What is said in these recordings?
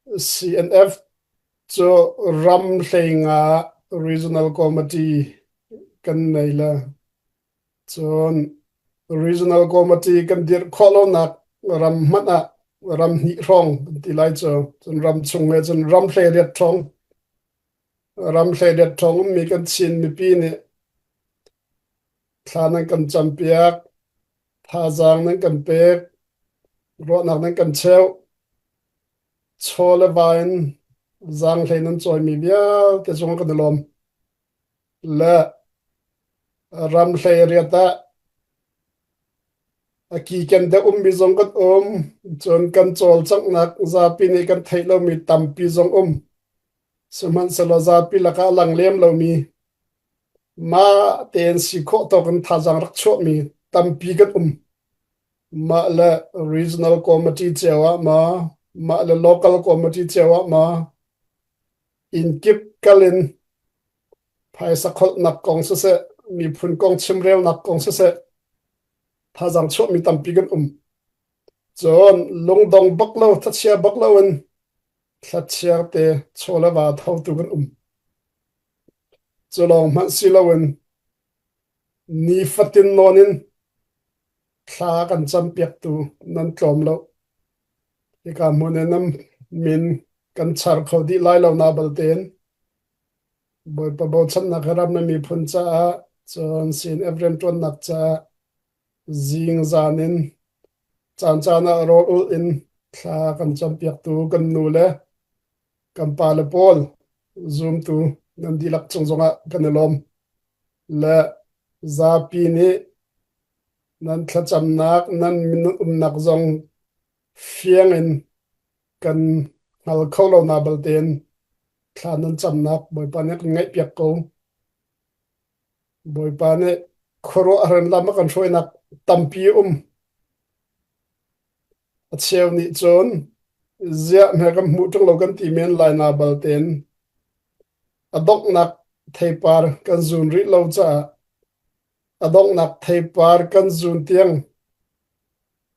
CNF cu ram hleinga Regional Committee kan nei le cun Regional Committee kan dirh khawh lonak ram hmanh ah ram hnih hrawng kan ti lai cu. Cun ram chung he cun ram 18 hrawng ram 18 hrawng ummi kan Chin mipi nih thla nan kan campiak, thazaang nan kan pek, ruahnak nan kan cheuh. Chaw le va in zaanghlei nan cawimi vialte cung kan i lawm. Le ram hlei riat ah a kiken deuh ummi zong kan um. Cun kan cawlcanghnak zapi nih kan theih lomi tampi zong um. Sihmanhsehlaw zapi lakah a lang lem lomi mah tein si khawh tawk in thazaang rak chuahmi tampi kan um. Mah le regional committee cio ah maw, mah le local committee cio ah maw, inn kip kal in phaisa kholhnak kong siseh, miphun kong chimrelnak kong siseh, thazaang chuahmi tampi kan um. Cun lungdong bak lo, thachia bak lo in thlachiar te chaw le va thotu kan um. Cu lawng hmanh si loin nifatin nawn in thla kan campiaktu nan tlawm lo. Hika hmun in nan min kan char kho dih lai lo na baltein Bawipa bochannak ram na miphun caah cun sin Ephraim ṭuannak caah zingzan in caancaan ah rawl ulh in thla kan campiaktu kan nu le kan pa le pawl zumtu nan dihlak cung zongah kan i lawm. Le zapi nih nan thlacamnak nan minung umnak zong fiang in kan hngal kho lo na baltein thla nan camnak Bawipa nih kan ngaihpiak ko. Bawipa nih khuaruahhar in lam a kan hruainak tampi a um. A cheu nih cun ziah hme kan hmuh ṭung lo kan ti men lai na baltein a donghnak theipar kan zun rih lo caah a donghnak theipar kan zun tiang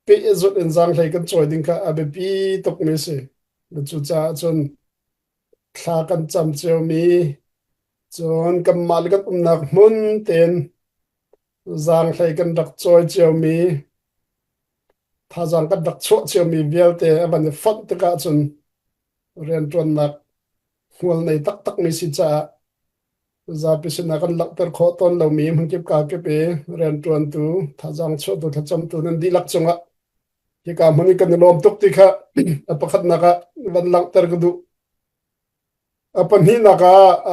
pehzulh in zaanghlei kan cawi ding kha a biapi tukmi a si. Cucaah cun thla kan cam ciomi cun kanmah le kan umnak hmun tein zaanghlei kan rak cawi ciomi thazaang kan rak chuah ciomi vialte a van i fonh tikah cun rianṭuannak hmual nei taktakmi si caah zapi sinah kan langhter khawh tawn lomi hmunkip kakip i rianṭuantu thazaang chuahtu thlacamtu nan dihlak cungah hika hmun i kan i lawm tuk ti kha a pakhatnak ah van langhter ka duh. A pahnihnak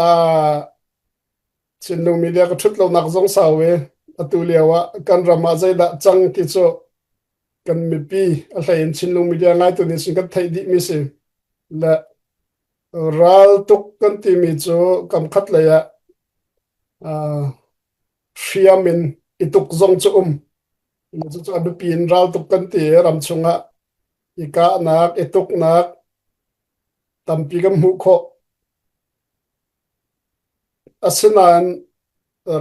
ah Chinlung media ka ṭhut lonak zong sau i atu lio ah kan ram ah zeidah cang ti cu kan mipi a hlei in Chinlung media ngaitu nih sin kan theih dihmi si. Le raltuk kan timi cu kamkhat lei ah hriam in i tuk zong cu um. Cucu a biapi in raltuk kan ti i ram chungah i kahnak, i tuknak tampi kan hmuh khawh. Asinain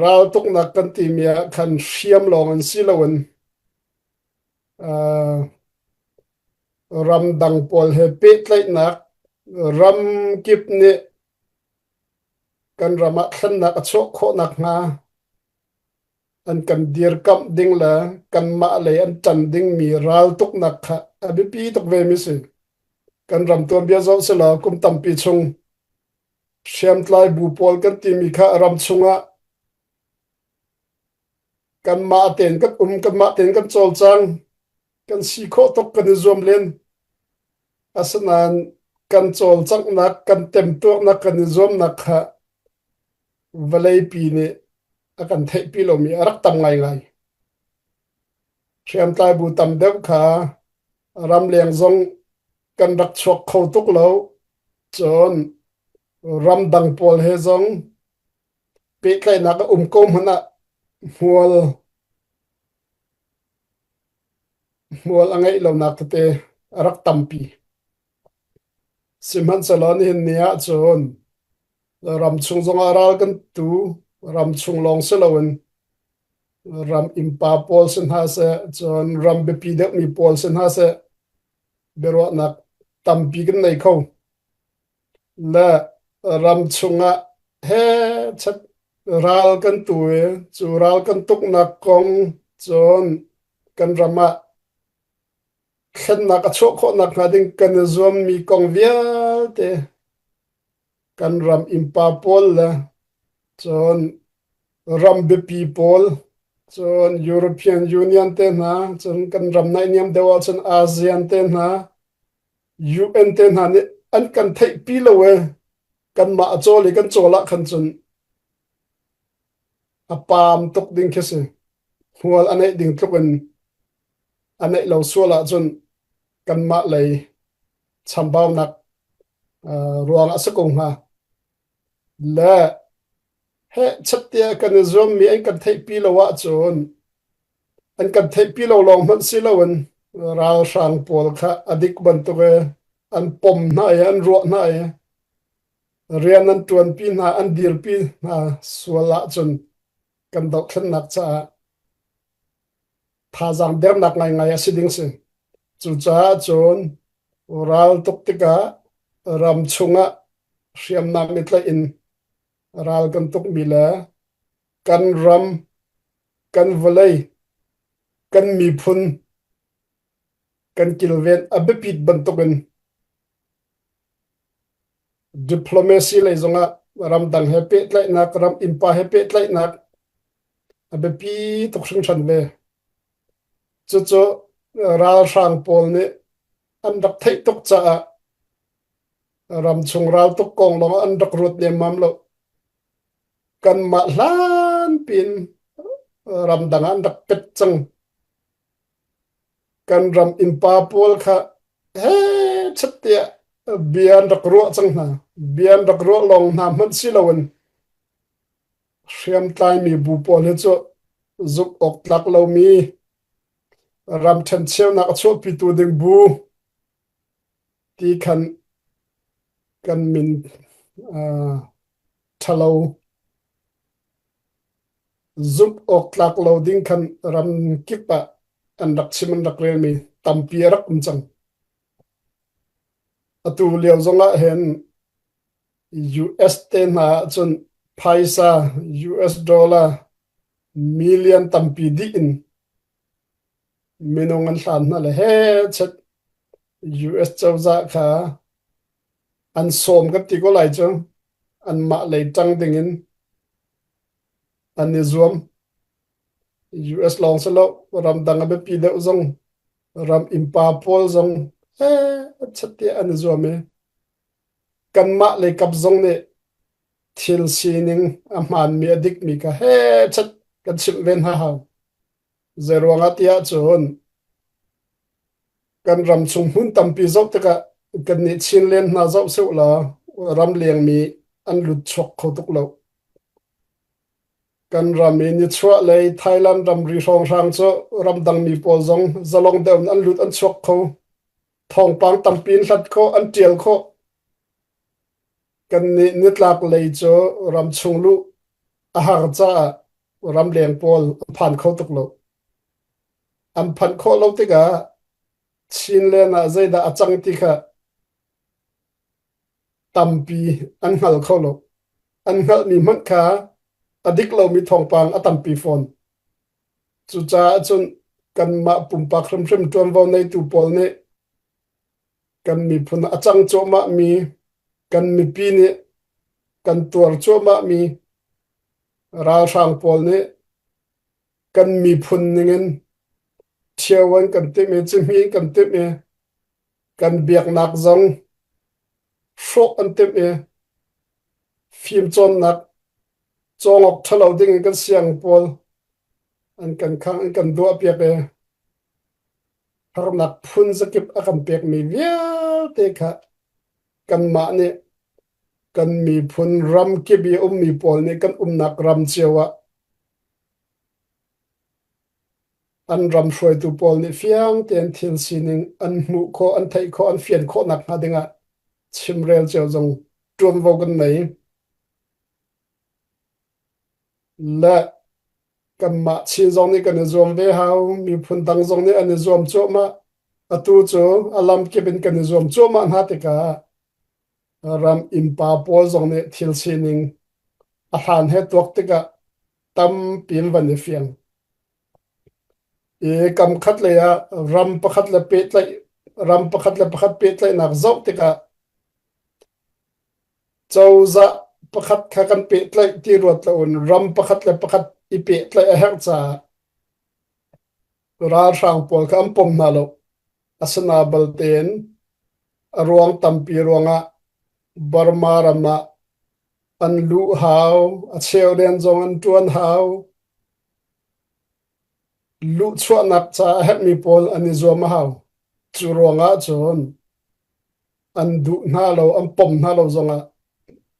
raltuknak kan timi ah khan hriam lawng in si loin ramdang pawl he pehtlaihnak ram kip nih kan ram ah thlennak a chuah khawh nakhnga an kan dirkamh ding le kanmah lei an ṭan dingmi raltuknak kha a biapi tuk vemi si. Kan ram tuanbia zoh selaw kum tampi chung hriamtlai bu pawl kan timi kha ram chungah kanmah tein kan um, kanmah tein kan cawlcang, kan si khawh tuk kan i zuam len. Asinain kan cawlcanghnak, kan temtuarnak, kan i zuamnak kha vawleipi nih a kan theihpi lomi a rak tam ngaingai. Hriamtlai bu tam deuh kha ramleng zong kan rak chuak kho tuk lo. Cun ramdang pawl he zong pehtlaihnak a um ko hmanh ah hmual hmual a ngeih lonak tete a rak tampi. Sihmanhsehlaw nihin ni ahcun ramchung zongah ral kan tu, ramchung lawng si loin ram innpa pawl si hna seh, cun ram biapi deuhmi pawl si hna seh, biaruahnak tampi kan nei kho. Le ram chungah he chat ral kan tu i cu ral kan tuknak kong cun kan ram ah thlennak a chuah khawh nakhnga ding kan i zuammi kong vialte kan ram innpa pawl le cun ram biapi pawl cun European Union te hna cun kan ram naihniam deuh ahcun ASEAN te hna UN te hna nih an kan theihpi lo e kanmah a cawl i kan cawl ah khan cun a paam tuk ding khi si. Hmual a neih ding tluk in a neih lo sual ahcun kanmah lei chambaunak ruang ah si ko hnga. Le heh chattiah kan i zuammi an kan theihpi lo ahcun an kan theihpi lo lawng hmanh si loin ralhrang pawl kha a dik bantuk i an pom hna i an ruah hna i rian an ṭuanpi hna an dirpi hna sual ahcun kan dohthlennak caah thazaang dernak ngaingai a si ding si. Cucaah cun ral tuk tikah ram chungah hriamnam i tlaih in ral kan tukmi le kan ram, kan vawlei, kan miphun kan kilven a biapit bantukin diplomacy lei zongah ramdang he pehtlaihnak, ram innpa he pehtlaihnak a biapi tuk hringhran ve. Cucu ralhrang pawl nih an rak theih tuk caah ramchung raltuk kong lawng an rak ruat lemmam lo. Kanmah hlan piin ramdang ah an rak pet cang. Kan ram innpa pawl kha he chat tiah bia an rak ruah cang hna. Bia an rak ruah lawng hna hmanh si loin hriamtlaimi bu pawl hi cu zumh awk tlak lomi ram ṭhencheunak a chuahpitu ding bu ti khan kan min ṭhalo zumh awk tlak lo ding khan ram kip ah an rak chim an rak relmi tampi a rak um cang. Atu lio zongah hin US te hna ahcun phaisa US dollar million tampi dih in minung an hlan hna le he chet US cozah kha an sawm kan ti ko lai cu anmah lei ṭang ding in an i zuam. US lawng si lo ramdang a biapi deuh zong ram innpa pawl zong he chet tiah an i zuam i kanmah lei kap zong nih thil sining a hmaanmi a dikmi kha he chet kan chimh ve hna hau. Zeiruang ah tiah cun kan ram chung hmun tampi zoh tikah kannih Chinland hna zoh seh law ramlengmi an lut chuak kho tuk lo. Kan ram i nichuah lei Thailand ramri hrawnghrang cu ramdangmi pawl zong zalong deuh in an lut an chuak kho. Thawngpang tampi in hlat khawh, an ṭial khawh. Kannih nitlak lei cu ramchung luh a har caah ramleng pawl an phan kho tuk lo. An phanh khawh lo tikah Chinland ah zeidah a cang ti kha tampi an hngal kho lo. An hngalhmi hmanh kha a dik lomi thawngpang a tampi fawn. Cucaah cun kanmah pumpak hrimhrim ṭuanvo neitu pawl nih kan miphun a cang cuahmahmi, kan mipi nih kan tuar cuahmahmi ralhrang pawl nih kan miphun ningin ṭhio an kan timh i cihmih an kan timh i kan biaknak zong hrawh an timh i fimcawnnak cawng awk ṭhalo ding in kan siang pawl an kan khang an kan duahpiak i harnak phun zakip a kan pekmi vialte kha kanmah nih kan miphun ram kip i ummi pawl nih kan umnak ram cio ah an ram hruaitu pawl nih fiang tein thil sining an hmuh khawh, an theih khawh, an fian khawh nakhnga dingah chimrel cio zong ṭuanvo kan nei. Le kanmah Chin zong nih kan i zuam ve hau, miphun dang zong nih an i zuam cuahmah. Atu cu a lamkip in kan i zuam cuahmah hna tikah Ram innpa pawl zong nih thil sining a hlan he tuak tikah tampi in van i fiang. I kam khat lei ah ram pakhat le pehtlaih ram pakhat le pakhat pehtlaihnak zoh tikah cozah pakhat kha kan pehtlaih ti ruat loin ram pakhat le pakhat i pehtlaih a herh caah ralhrang pawl kha an pom hna lo. Asina baltein a ruang tampi ruangah Burma ram ah an luh hau, a cheu rian zong an ṭuan hau. Luhchuahnak ca a herhmi pawl an i zuam a hau. Cu ruangah cun an duh hna lo, an pom hna lo zongah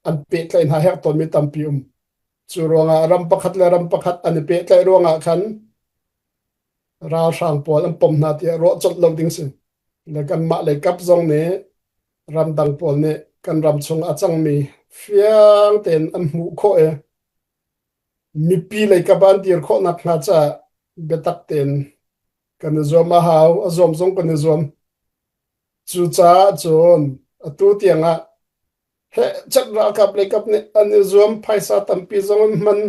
an pehtlaih hna herh tawnmi tampi um. Cu ruangah ram pakhat le ram pakhat an i pehtlaih ruangah khan ralhrang pawl an pom hna tiah ruah colh lo ding si. Le kanmah lei kap zong nih ramdang pawl nih kan ram chung a cangmi fiang tein an hmuh khawh i mipi lei kap ah an dir khawh nakhnga caah biatak tein kan i zuam a hau. A zuam zong kan i zuam. Cucaah cun atu tiangah hehchat ralkap lei kap nih an i zuam phaisa tampi zong an hman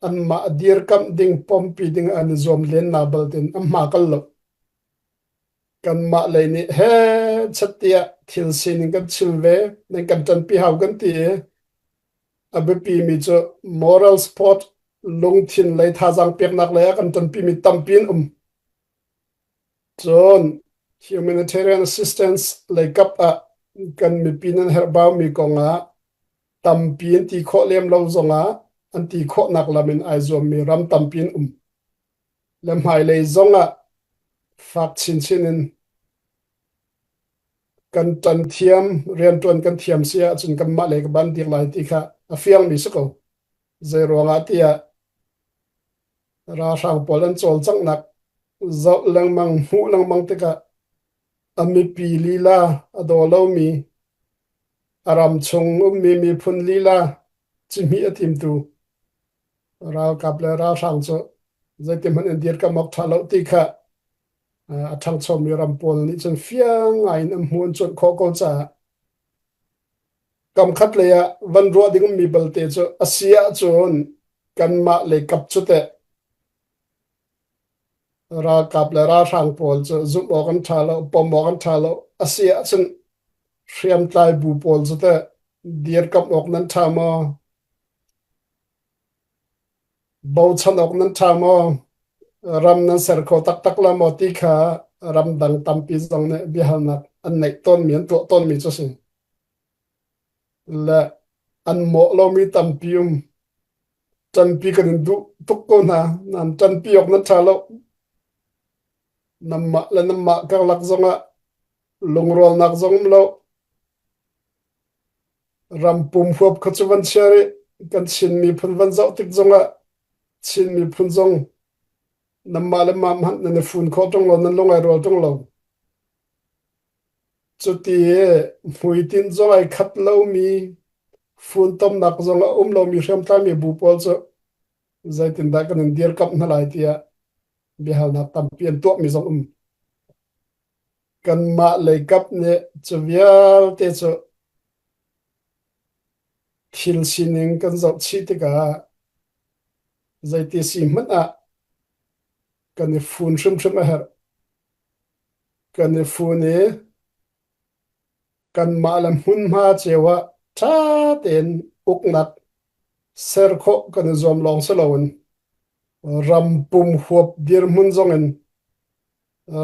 anmah dirkamh ding pompi ding an i zuam len na baltin an hma kal lo. Kanmah lei nih hehchat tiah thil sining kan chim ve nan kan ṭanpi hau kan ti i a biapi mi cu moral support lungthin lei thazaang peknak lei ah kan ṭanpi mi tampi an um. Cun humanitarian assistance lei kap ah kan mipi nan herhbau mi kong ah tampi an ti khawh lem lo zongah an ti khawhnak lam in ai zuammi ram tampi an um. Le hmailei zongah fak chinchin in kan ṭan thiam, rianṭuan kan thiam si ahcun kanmah lei ka ban dir lai ti kha a fiangmi si ko. Zei ruangah tiah ralhrang pawl an cawlcanghnak zoh lengmang, hmuh lengmang tikah a mipi lila a daw lomi, a ram chung ummi miphun lila cihmih a timtu ralkap le ralhrang cu zeitihmanh in dirkamh awk ṭha lo ti kha a ṭhangchomi ram pawl nih cun fiang ngaiin an hmuh an cuanh khawh ko caah kamkhat lei ah van ruah ding ummi balte cu a si ahcun kanmah lei kap cu teh ralkap le ralhrang pawl cu zumh awk an ṭha lo, pom awk an ṭha lo. A si ahcun hriamtlai bu pawl cu teh dirkamh awk nan ṭha maw? Bochan awk nan ṭha maw? Ram nan ser kho taktak la maw ti kha ramdang tampi zong nih biahalnak an neih tawnmi an tuah tawnmi cu a si. Le an mawh lomi tampi um. Ṭanpi kan in duh tuk ko hna. Nan ṭanpi awk nan ṭha lo. Nanmah le nanmah karlak zongah lungrualnak zong um lo. Ram pum huap kha cu van chia rih. Kan Chin miphun van zoh tik zongah Chin miphun zong nanmah le mah hmanh nan i fun khawh ṭung lo, nan lung ai rual ṭung lo. Cuti hmuitinh zong ai khat lomi, funtomnak zong a um lomi hriamtlaimi bu pawl cu zeitindah kan in dirkamh hna lai tiah biahalnak tampi an tuahmi zong um. Kanmah leikap nih cu vialte cu thil sining kan zoh chih tikah zeiti si hmanh ah kan i fun hrimhrim a herh. Kan i fun i kanmah le hmunhma cio ah ṭha tein uknak ser khawh kan i zuam lawng si loin ram pum huap dirhmun zong in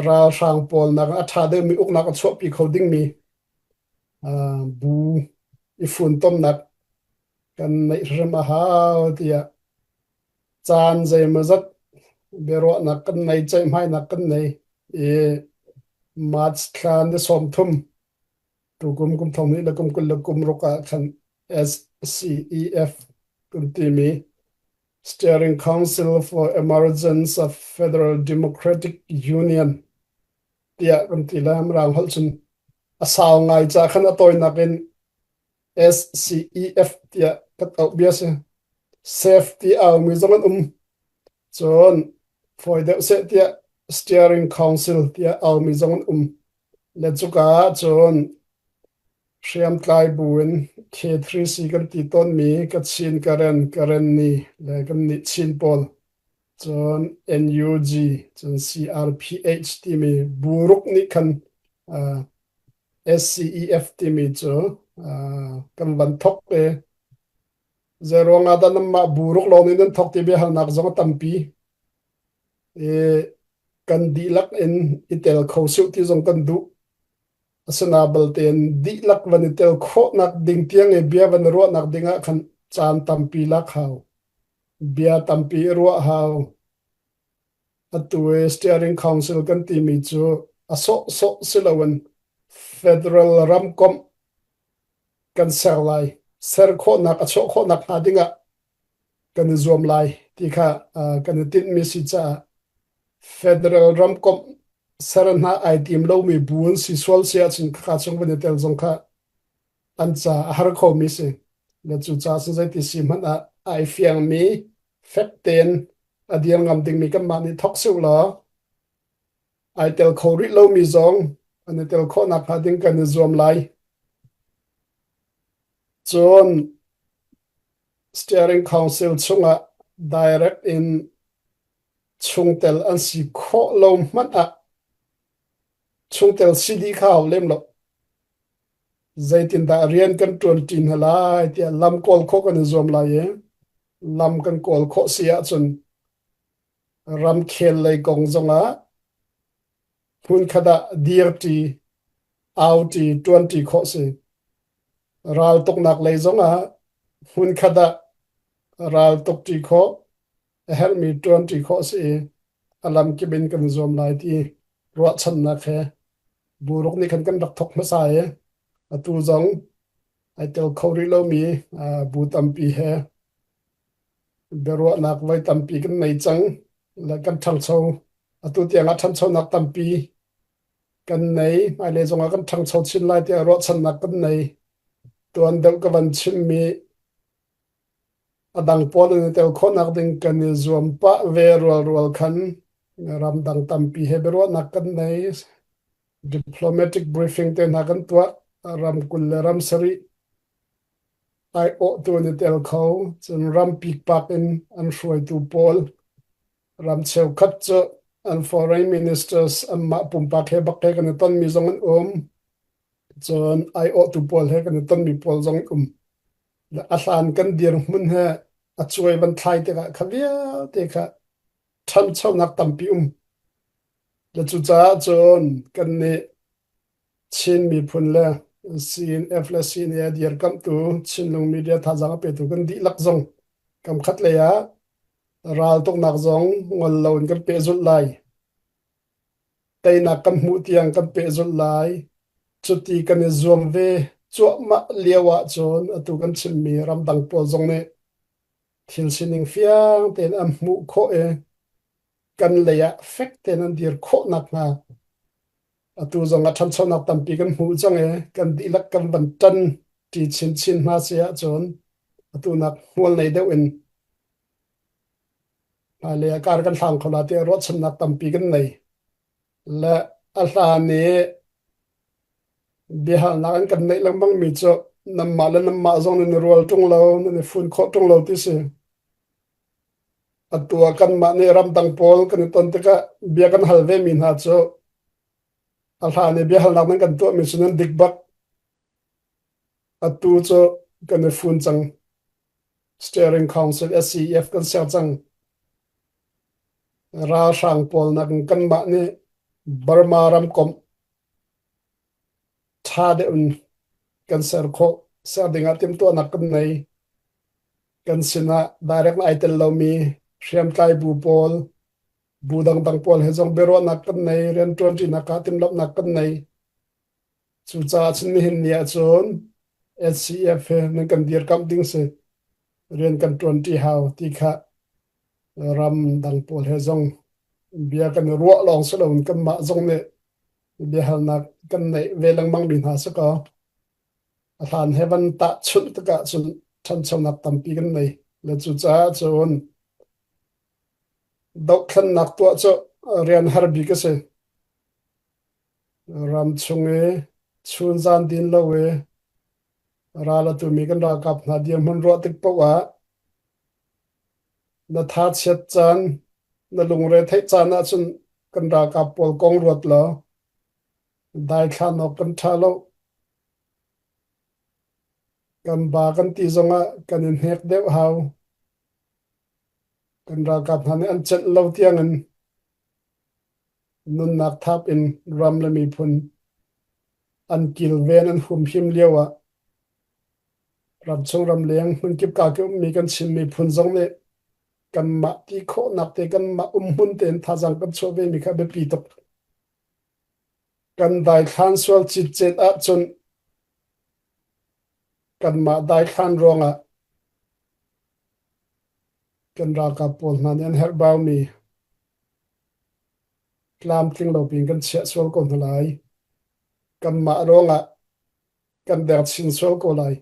ralhrang pawl nak a ṭha deuhmi uknak a chuahpi kho dingmi bu i funtomnak kan neih hrim a hau tiah caan zeimawzat biaruahnak kan nei ceihmainak kan nei i March thla ni 30 tukum kum thong hnih le kum 26 ah khan SCEF kan timi Steering Council for Emergence of Federal Democratic Union tiah kan ti lai Mirang holh cun a sau ngai ca khan a tawinak in SCEF tiah kan auh bia si. Safe ti aumi zong an um. Cun fawi deuh seh tiah Steering Council tiah aumi zong an um. Le cuka ah cun. Hriamtlai bu in K3C kan ti tawnmi Kachin, Karen, Karenni le kannih Chin pawl cun NUG cun CRPH timi bu ruk nih khan uh, SCEF timi cu uh, kan van thok i zeiruang ah dah nanmah bu ruk lawng nih nan thok ti biahalnak zong a tampi i kan dihlak in i tel kho suh ti zong kan duh. Asina balte in dihlak van i tel khawhnak ding tiang i bia van i ruahnak ding ah khan caan tampi lak hau. Bia tampi i ruah hau. Atu i Steering Council kan timi cu a sawhsawh si loin federal ramkomh kan ser lai. Ser khawhnak, a chuah khawhnak hnga ding ah kan i zuam lai ti kha kan i tinhmi si caah federal ramkomh ser hna ai tim lomi bu an si sual si ahcun khakha chung van i tel zong kha an ca a har khomi si. Le cu ca cun zeiti si hmanh ah ai fiangmi fek tein a dir ngam dingmi kanmah nih thok sih law ai tel kho rih lomi zong an i tel khawh nakhnga ding kan i zuam lai. Cun Steering Council chungah direct in chungtel an si khawh lo hmanh ah chungtel si dih kha hau lem lo. Zeitindah rian kan ṭuanṭi hna lai tiah lam kawl khawh kan i zuam lai i lam kan kawl khawh si ahcun ramkhel lei kong zongah hmunkhat ah dirṭi, auṭi, ṭuanṭi khawh si. Raltuknak lei zongah hmunkhat ah raltukṭi khawh, a herhmi ṭuanṭi khawh si i a lamkip in kan i zuam lai ti ruahchannak he buruk nih khan kan rak thawk hmasa i atu zong ai tel kho rih lomi bu tampi he biaruahnak voi tampi kan nei cang le kan ṭhangcho. Atu tiangah ṭhanchonak tampi kan nei. Hmailei zongah kan ṭhangcho chin lai tiah ruahchannak kan nei. Tuan deuh ka van chimmi a dang pawl in i tel khawhnak ding kan i zuam pah ve rualrual khan ramdang tampi he biaruahnak kan nei. Diplomatic briefing te hna kan tuah. Ram 20 le ram sarih aiawhtu an i tel kho. Cun ram pikpak in an hruaitu pawl ram cheukhat cu an foreign ministers anmah pumpak he bak he kan i tonmi zong an um. Cun aiawhtu pawl he kan i tonmi pawl zong an um. A hlan kan dirhmun he a cuai van thlai tikah kha vialte kha ṭhanchonak tampi um. Le cucaah cun kan nih Chin miphun le CNF le CNA dirkamhtu Chinlung media thazaang a petu kan dihlak zong kamkhat lei ah raltuknak zong ngol loin kan pehzulh lai. Teinak kan hmuh tiang kan pehzulh lai. Cuti kan i zuam ve cuahmah lio ahcun atu kan chimmi ramdang pawl zong nih thil sining fiang tein an hmuh khawh i kan lei ah fek tein an dir khawh nakhnga atu zong ah ṭhanchonak tampi kan hmu cang i kan dihlak kan van ṭan ṭi chinchin hna si ahcun atu nak hmual nei deuh in hmailei ah kar kan hlang kho la tiah ruahchannak tampi kan nei. Le a hlan i biahalnak an kan neih lengmang mi cu nanmah le nanmah zong nan i rual ṭung lo, nan i fun khawh ṭung lo ti si. Atu ah kanmah nih ramdang pawl kan i ton tikah bia kan hal ve mi hna cu a hlan i biahalnak nan kan tuahmi cu nan dik bak. Atu cu kan i fun cang. Steering Council SCEF kan ser cang. Ralhrang pawl nakin kanmah nih Burma ramkomh ṭha deuh in kan ser khawh. Ser dingah timhtuahnak kan nei. Kan sinah direct ai tel lomi hriamtlai bu pawl, bu dangdang pawl he zong biaruahnak kan nei, rianṭuanṭinak ah timhlamhnak kan nei. Cucaah cun nihin ni ahcun SCF he nan kan dirkamh ding si, rian kan ṭuanṭi hau ti kha ramdang pawl he zong bia kan i ruah lawng si loin kanmah zong nih biahalnak kan neih ve lengmang mi hna si kaw a hlan he van tahchunh tikah cun ṭhanchonak tampi kan nei. Le cucaah cun dohthlennak tuah cu rian har bik a si. Ram chung i chun zan din lo i. Ral a tumi kan ralkap hna dirhmun ruah tik paoh ah na thachiat caan, na lungre theih caan ahcun kan ralkap pawl kong ruat law daithlan awk kan ṭha lo. Kan ba kan ti zongah kan i hnek deuh hau. Kan ralkap hna nih an celh lo tiangin nunnak thap in ram le miphun an kilven an humhim lio ah ramchung ramleng hmunkip ka ke ummi kan Chin miphun zong nih kanmah ti khawhnak te kanmah umhmun tein thazaang kan chuah ve mi kha biapi tuk. Kan daithlan sual citcet ahcun kanmah daithlan ruangah kan ralkap pawl hna nih an herhbaumi tlamtling lo piin kan chiah sual ko hna lai. Kanmah ruangah kan der chin sual ko lai.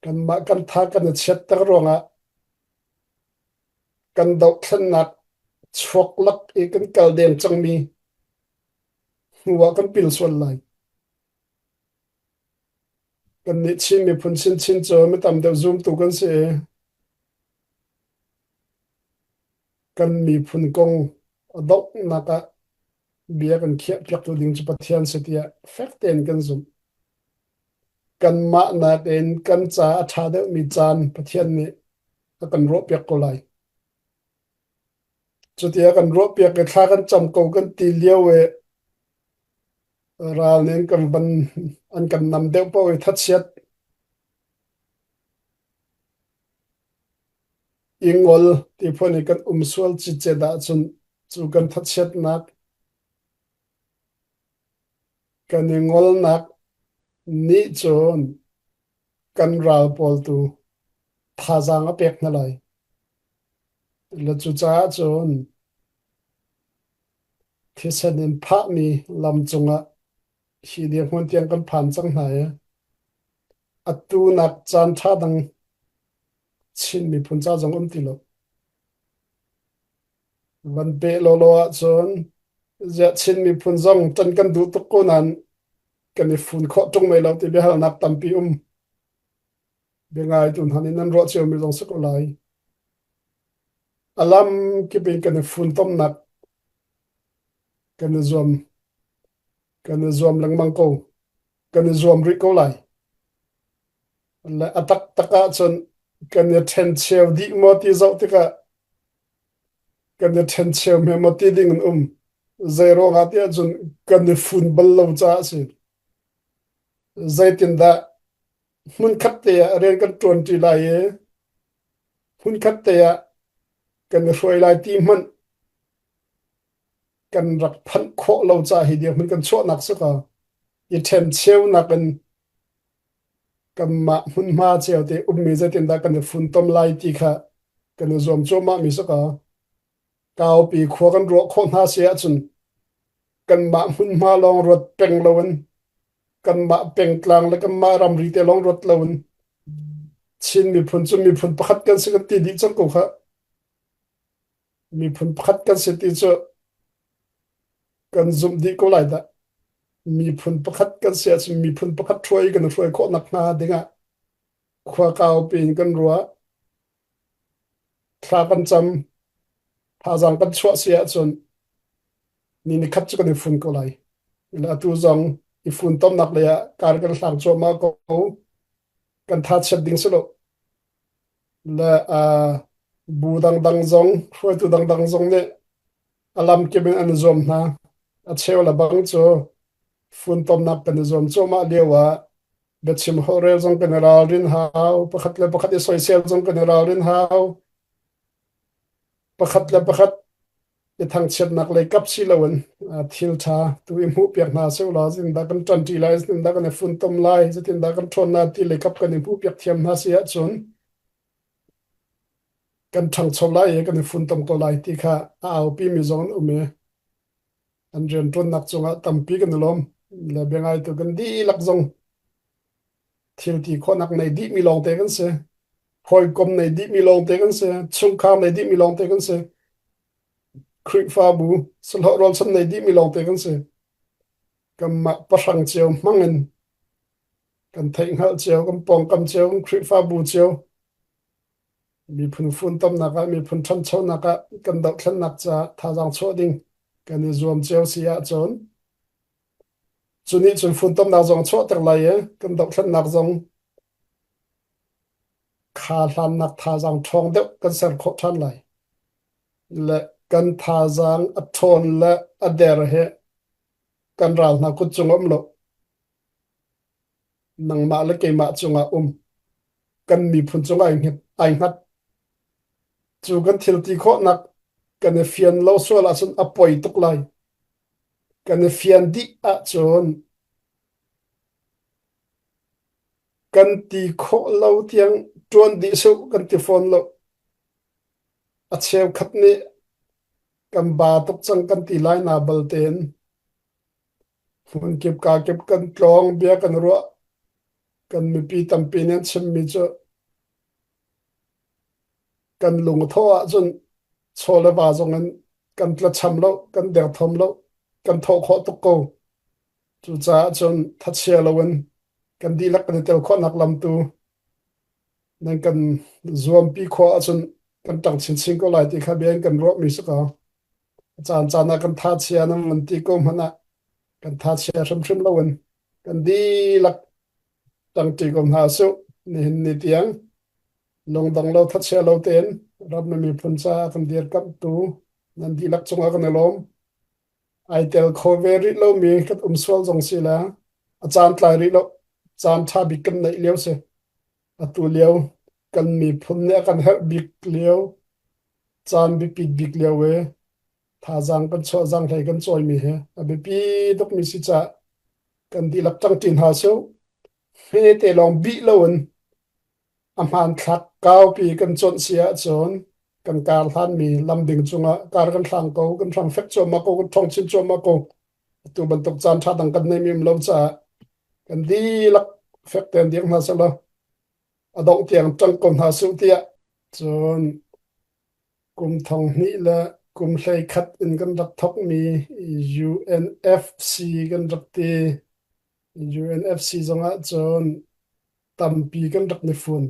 Kanmah kan tha kan i chiatter ruangah kan dohthlennak chuak lak i kan kal deng cangmi hnu ah kan pil sual lai. Kannih Chin miphun chinchin cu mi tam deuh zumtu kan si i kan miphun kong a donghnak ah bia kan khiahpiaktu ding cu Pathian si tiah fek tein kan zumh. Kanmah nakin kan ca a ṭha deuhmi caan Pathian nih a kan ruahpiak ko lai. Cuti a kan ruahpiak i thla kan cam ko kan ti lio i ral nih an kan van an kan nam deuh paoh i thachiat i ngol ti phun i kan um sual citcet ahcun cu kan thachiatnak kan i ngolnak nih cun kan ral pawl tu thazaang a pek hna lai. Le cucaah cun thisen in phahmi lam cungah hi dirhmun tiang kan phan cang hna i atu nak caan ṭha dang Chin miphun ca zong um ti lo. Van peh lawlaw ahcun ziah Chin miphun zong ṭan kan duh tuk ko nain kan i fun khawh ṭung mei lo ti biahalnak tampi um. Biangai tu hna nih nan ruah ciomi zong si ko lai. A lam kip in kan i funtomnak kan i zuam kan i zuam lengmang ko. Kan i zuam rih ko lai. Le a taktak ahcun kan i ṭhencheu dih maw ti zoh tikah kan i ṭhencheu hme maw ti ding an um. Zei ruangah ti ahcun kan i fun bal lo caah a si. Zeitindah hmunkhat te ah rian kan ṭuanṭi lai i hmunkhat te ah kan i hruai lai ti hmanh kan rak phanh khawh lo caah hi dirhmun kan chuahnak si kaw i ṭhencheunak in kanmah hmunhma cio te ummi zeitindah kan i funtom lai ti kha kan i zuam cuahmah mi si kaw kaupi khua kan ruah khawh hna si ahcun kanmah hmunhma lawng ruat peng loin kanmah pengtlang le kanmah ramri te lawng ruat loin Chin miphun cu miphun pakhat kan si kan ti dih cang ko kha. Miphun pakhat kan si ti cu kan zumh dih ko lai dah. Miphun pakhat kan si ahcun miphun pakhat hruai kan hruai khawh nakhnga dingah khua kaupi in kan ruah. Thla kan cam, thazaang kan chuah si ahcun ni nikhat cu kan i fun ko lai. Atu zong i funtomnak lei ah kar kan hlang cuahmah ko. Kan tha chiat ding si lo. Le uh, bu dangdang zong, hruaitu dangdang zong nih a lamkip in an i zuam hna. A cheu le bang cu funtomnak kan i zuam cuahmah lio ah biachim holhrel zong kan i ralrin hau, pakhat le pakhat i soisel zong kan i ralrin hau. Pakhat le pakhat i thangchiatnak lei kap si loin thil ṭha tu i hmuhpiak hna sehlaw zeitindah kan ṭanṭi lai, zeitindah kan i funtom lai, zeitindah kan ṭhawn lai ti lei kap kan i hmuhpiak thiam hna si ahcun kan ṭhangcho lai i kan i funtom ko lai ti kha a aupimi zong an um i an rianṭuannak cungah tampi kan i lawm. Le biangaitu kan dihlak zong thil ti khawhnak nei dihmi lawngte kan si. Hawikom nei dihmi lawngte kan si. Chungkhar nei dihmi lawngte kan si. Khrihfabu sahlawh rualchan nei dihmi lawngte kan si. Kanmah pahrang cio hmang in. Kan theihhngalh cio, kan pawngkam cio, kan Khrihfabu cio, miphun funtomnak ah, miphun ṭhanchonak ah kan dohthlennak caah thazaang chuah ding kan i zuam cio si ahcun cu nih cun funtomnak zong a chuahter lai i kan dohthlennak zong kha hlannak thazaang ṭhawng deuh kan ser khawh ṭhan lai. Le kan thazaang a ṭhawn le a der hi kan ral hna kut cung um lo. Nangmah le keimah cungah um. Kan miphun cungah ai hngat. Cu kan thil ti khawhnak kan i fian lo sual ahcun a poi tuk lai. Kan i fian dih ahcun kan ti khawh lo tiang ṭuan dih suh kan ti fawn lo. A cheukhat nih kan ba tuk cang kan ti lai na baltein hmunkip kakip kan tlawng bia kan ruah kan mipi tampi nih an chimmi cu kan lung a thawh ahcun chaw le va zong in kan tlacham lo kan derthawm lo kan thawh khawh tuk ko. Cucaah cun thachia loin kan dihlak kan i tel khawhnak lam tu nan kan zuampi khawh ahcun kan ṭang chinchin ko lai ti kha bia in kan ruahmi si ko. A caan caan ah kan thachia nan van ti ko hmanh ah kan thachia hrimhrim loin kan dihlak ṭangṭi ko hna suh. Nihin ni tiang lungdong lo thachia lo tein ram le miphun caah kan dirkamhtu nan dihlak cungah kan i lawm. Ai tel kho ve rih lomi kan um sual zong si le a caan tlai rih lo. Caan ṭha bik kan neih lio si. Atu lio kan miphun nih a kan herh bik lio, caan biapit bik lio i thazaang kan chuah zaanghlei kan cawimi hi a biapi tukmi si caah kan dihlak ṭangṭi hna sih. Hmete lawng bih loin a hmanthlak kaupi kan conh si ahcun kan kar hlanmi lamding cungah kar kan hlang ko, kan hrang fek cuahmah ko, kan ṭhawng chin cuahmah ko. Atu bantuk caan ṭha dang kan neimi um lo caah kan dihlak fek tein dir hna sehlaw a dongh tiang ṭang ko hna suh tiah cun kum thong hnih le kum 11 in kan rak thawkmi UNFC kan rak ti. UNFC zongah cun tampi kan rak ni fun.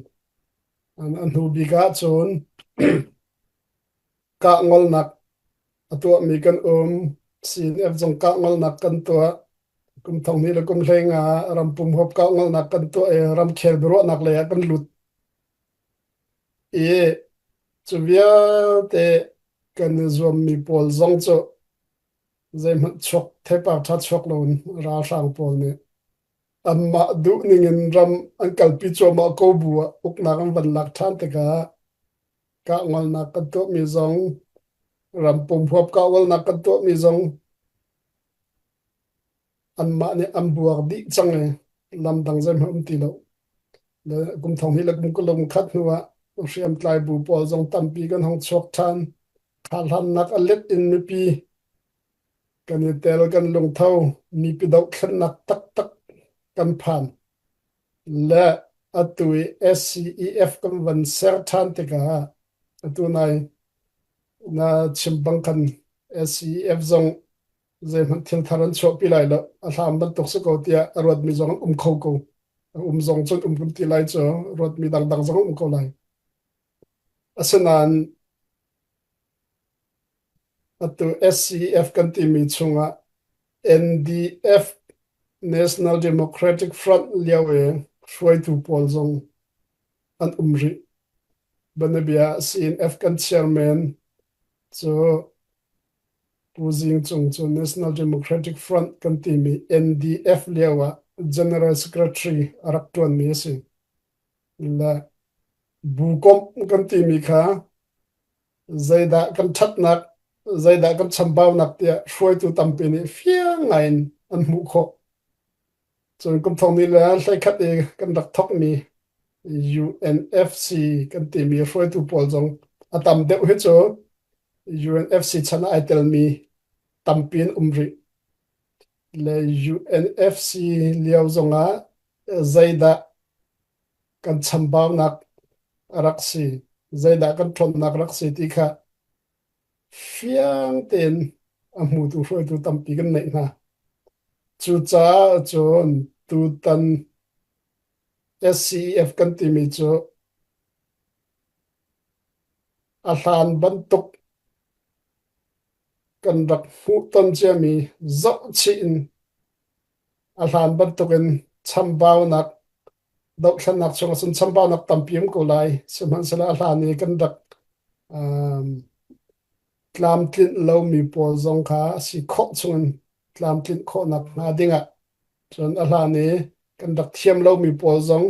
A hnu bik ahcun kah ngolnak a tuahmi kan um. CNF zong kah ngolnak kan tuah. Kum thong hnih le kum 15 rampum huap kah ngolnak kan tuah i ramkhel biaruahnak lei ah kan lut. I cu vialte kan i zuammi pawl zong cu zeihmanh chuak theipar ṭha chuak loin ralhrang pawl nih anmah duh ningin ram an kalpi cuahmah ko bu ah uknak an van lak ṭhan tikah kahngolnak kan tuahmi zong ram pum huap kahngolnak kan tuahmi zong anmah nih an buak dih cang i lam dang zeihmanh um ti lo. Le kum thong hnih le kum 21 hnu ah hriamtlai bu pawl zong tampi kan hong chuak ṭhan. Kha-hlannak a let in mipi kan i tel, kan lungtho, mipi dohthlennak taktak kan phan. Le atu i SCEF kan van ser ṭhan tikah atu nai na chim bang khan SCEF zong zeihmanh thil thar an chuahpi lai lo a hlam bantuk si ko tiah a ruatmi zong an um kho ko a um zong cun um kan ti lai cu ruatmi dangdang zong um ko lai asinain atu SCF kan timi chungah NDF National Democratic Front lio i hruaitu pawl zong an um rih banabia CNF kan chairman cu Pu Zing Cung cu National Democratic Front kan timi NDF lio ah General Secretary a rak ṭuanmi a si. Le bukomh kan timi kha zeidah kan ṭhatnak, zeidah kan chambaunak tiah hruaitu tampi nih fiang ngaiin an hmuh khawh. Cun kum thong ni le 11 i kan rak thawkmi UNFC kan timi hruaitu pawl zong a tam deuh hi cu UNFC chan ah ai telmi tampi an um rih. Le UNFC lio zongah zeidah kan chambaunak a rak si, zeidah kan ṭhawnnak rak si ti kha fiang tein a hmutu hruaitu tampi kan neih hna. Cucaah cun tutan. SCEF kan timi cu a hlan bantuk kan rak hmuhton ciami zohchih in a hlan bantukin chambaunak dohthlennak chungah cun chambaunak tampi um ko lai. Sihmanhsehlaw a hlan i kan rak um, tlamtlinh lomi pawl zong kha a si khawh chungin tlamtlinh khawhnak hnga dingah cun a hlan i kan rak thiam lomi pawl zong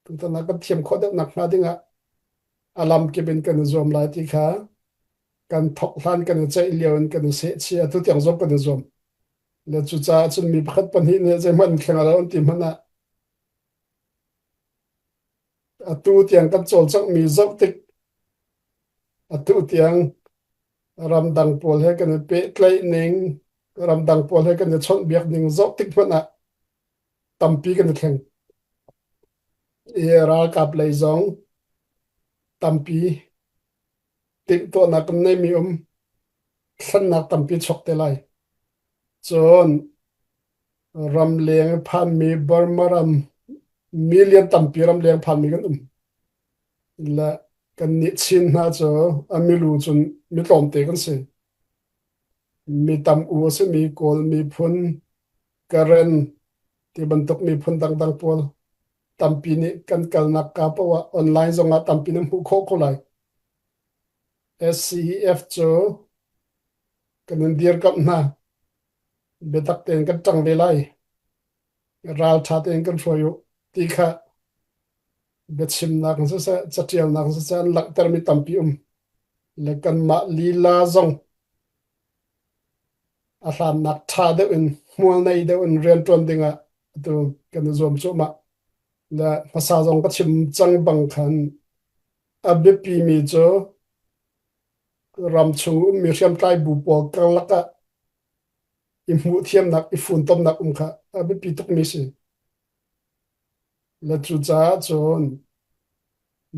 tutan ah kan thiam khawh deuhnak hnga dingah a lamkip in kan i zuam lai ti kha kan thok hlan kan i ceih lio in kan i sehchih atu tiang zong kan i zuam. Le cucaah cun mi pakhat pahnih nih zeihmanh thleng lo an ti hmanh ah atu tiang kan cawlcanghmi zoh tik atu tiang ramdang pawl he kan i pehtlaih ning ramdang pawl he kan i chawnhbiak ning zoh tik hmanh ah tampi kan i thleng. I ralkap lei zong tampi timhtuahnak kan neimi um thlennak tampi chuak te lai. Cun ramleng i phanmi Burma ram million tampi ramleng phanmi kan um. Le kannih Chin hna cu a milu cun mi tlawmte kan si. Mi tam u a simi Kawl miphun, Karen ti bantuk miphun dangdang pawl tampi nih kan kalnak ka paoh ah online zongah tampi nan hmuh khawh ko lai. SCEF cu kan in dirkamh hna. Biatak tein kan ṭang ve lai. Ralṭha tein kan hruai u ti kha biachimnak in siseh, caṭialnak in siseh an langhtermi tampi um. Le kanmah lila zong a hlannak ṭha deuh in hmual nei deuh in rianṭuan dingah atu kan i zuam cuahmah. Le hmasa zong ka chim cang bang khan a biapimi cu ramchung ummi hriamtlai bu pawl karlak ah i hmuhthiamnak, i funtomnak um kha a biapi tukmi si. Le cucaah cun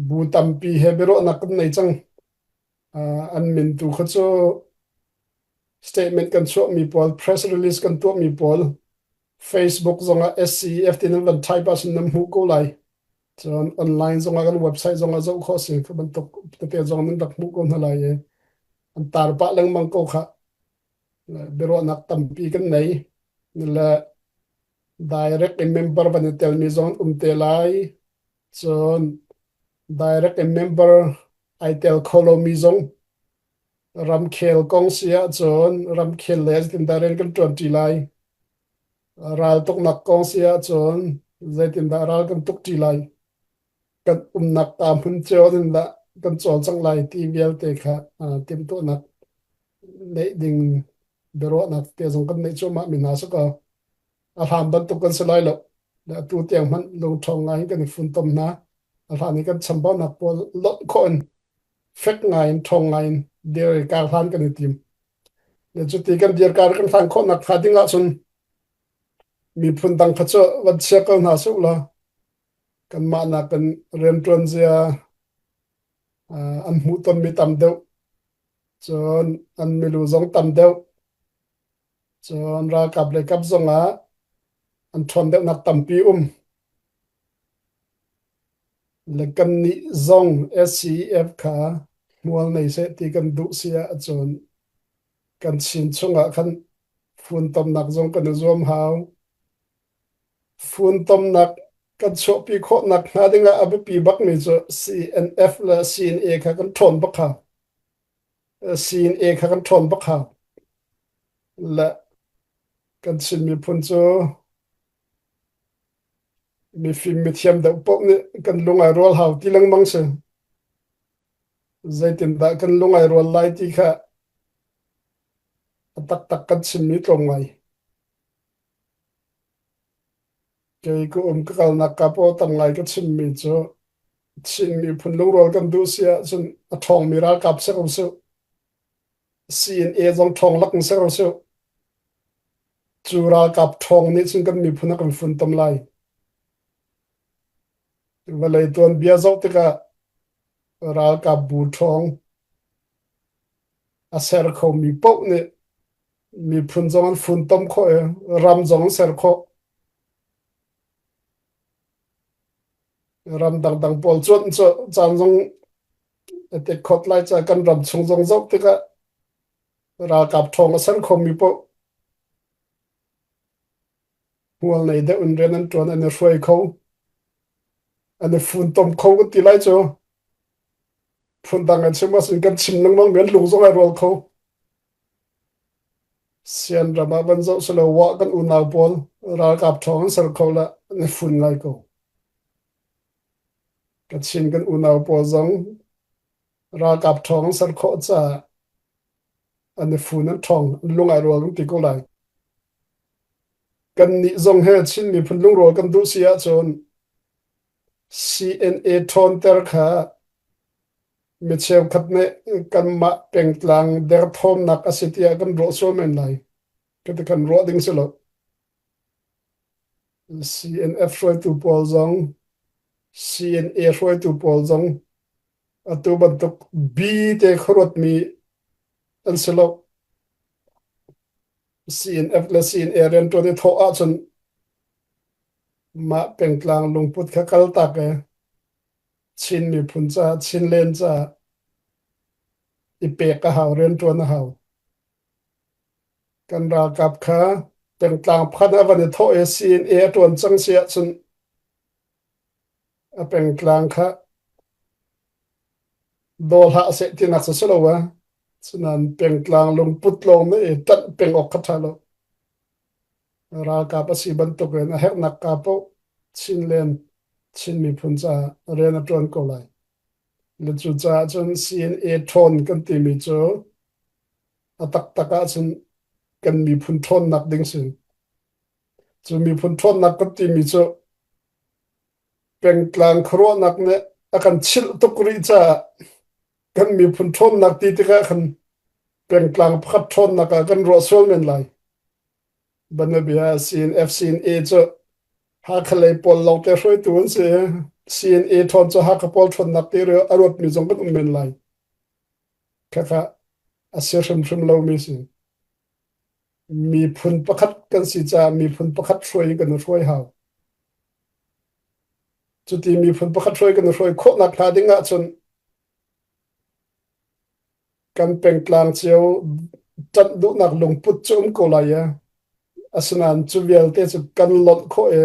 bu tampi he biaruahnak kan nei cang. Uh, an min tu kha cu statement kan chuahmi pawl, press release kan tuahmi pawl, Facebook zongah SCEF ti nan van type ahcun nan hmuh ko lai. Cun online zongah kan website zongah zoh khawh si. Kha bantuk tete zong nan rak hmuh ko hna lai i an tar pah lengmang ko kha. Biaruahnak tampi kan nei. Le direct in member van i telmi zong um te lai. Cun direct in member ai tel kho lomi zong ramkhel kong si ahcun ramkhel le zeitindah rian kan ṭuanṭi lai. Raltuknak kong si ahcun zeitindah ral kan tukṭi lai. Kan umnak ta hmun cio in dah kan cawlcangh lai ti vialte kha timhtuahnak neih ding biaruahnak te zong kan neih cuahmah mi hna si kaw a hlan bantuk kan si lai lo. Atu tiang hmanh lungṭhawng ngai in kan i funtom hna. A hlan i kan chambaunak pawl lonh khawh in fek ngai in ṭhawng ngai in dir i kar hlan kan i tim. Le cuti kan dir kar kan hlan khawh nak hnga ding ahcun miphun dang kha cu van chia ko hna sih law kanmah nakin rianṭuan zia an hmuhtonmi tam deuh cun an milu zong tam deuh cun ralkap lei kap zongah an ṭhawn deuhnak tampi um. Le kannih zong SCEF kha hmual nei seh ti kan duh si ahcun kan Chin chungah khan funtomnak zong kan i zuam hau. Funtomnak kan chuahpi khawhnak hnga dingah a biapi bakmi cu CNF le CNA kha kan ṭhawn bak hau. CNA kha kan ṭhawn bak hau. Le kan Chin miphun cu mifim mithiam deuh paoh nih kan lung ai rual hau ti lengmang si. Zeitindah kan lung ai rual lai ti kha a taktak kan chimmi tlawm ngai. Kei ka um ka kalnak ka paw tam ngai ka chimmi cu Chin miphun lungrual kan duh si ahcun a ṭhawngmi ralkap si ko su. CNA zong ṭhawng lak in si ko su. Cu ralkap ṭhawng nih cun kan miphun a kan funtom lai. Vawlei tuanbia zoh tikah ralkap bu ṭhawng a ser khomi paoh nih miphun zong an funtom khawh i ram zong an ser khawh. Ram dangdang pawl cuanh cu caan zong a tek khawt lai ca kan ram chung zong zoh tikah ralkap ṭhawng a ser khomi paoh hmual nei deuh in rian an ṭuan an i hruai kho an i funtom kho kan ti lai cu phundang an chim ahcun kan chim lengmang mi an lung zong ai rual kho Sian ram ah van zoh selaw wah kan unau pawl ralkap ṭhawng an ser kho la an i fun ngai ko. Kachin kan unau pawl zong ralkap ṭhawng an ser khawh caah an i fun an ṭhawng an lung ai rual kan ti ko lai. Kannih zong he Chin miphun lungrual kan duh si ahcun CNA ṭhawnter kha Mi cheukhat nih kanmah pengtlang derthawmnak a si tiah kan ruah sual men lai. Cuti kan ruah ding si lo. CNF hruaitu pawl zong, CNA hruaitu pawl zong atu bantuk B te khuaruatmi an si lo. CNF le CNA rianṭuan i thawh ahcun mah pengtlang lungput kha kaltak i Chin miphun caah, Chinland caah i pek a hau, rianṭuan a hau. Kan ralkap kha pengtlang pakhat ah van i thawh i CNA a ṭuan cang si ahcun a pengtlang kha daw hlah seh tinak cu si lo a. Cunain pengtlang lungput lawng nih i ṭanh peng awk kha ṭha lo. Ralkap a si bantukin a herhnak ka paoh Chinland Chin miphun caah rian a ṭuan ko lai. Le cucaah cun CNA ṭhawn kan timi cu a taktak ahcun kan miphun ṭhawnnak ding si. Cu miphun ṭhawnnak kan timi cu pengtlang khuaruahnak nih a kan chilh tuk rih caah kan miphun ṭhawnnak ti tikah khan pengtlang pakhat ṭhawnnak ah kan ruah sual men lai. Banabia CNF CNA cu Hakha lei pawl lawngte hruaitu an si. CNA ṭhawn cu Hakha pawl ṭhawnnak ti a ruatmi zong kan um men lai. Khakha a si hrimhrim lomi si. Miphun pakhat kan si caah miphun pakhat hruai in kan i hruai hau. Cuti miphun pakhat hruai kan i hruai khawhnak hnga ding ahcun Kan pengtlang cio ṭanh duhnak lungput cu um ko lai i asinain cu vialte cu kan lonh khawh i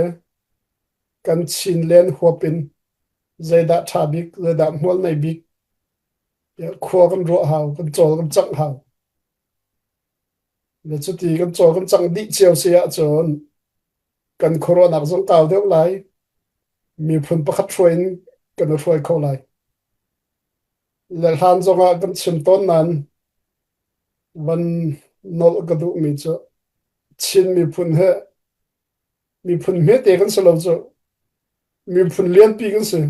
kan Chinland huap in zeidah ṭha bik, zeidah hmual nei bik tiah khua kan ruah hau, kan cawl kan cangh hau. Le cuti kan cawl kan cangh dih cio si ahcun kan khuaruahnak zong kau deuh lai, miphun pakhat hruai in kan i hruai kho lai. Le hlan zongah kan chim tawn nain van nolh ka duhmi cu Chin miphun he miphun hmete kan si lo cu miphun lianpi kan si.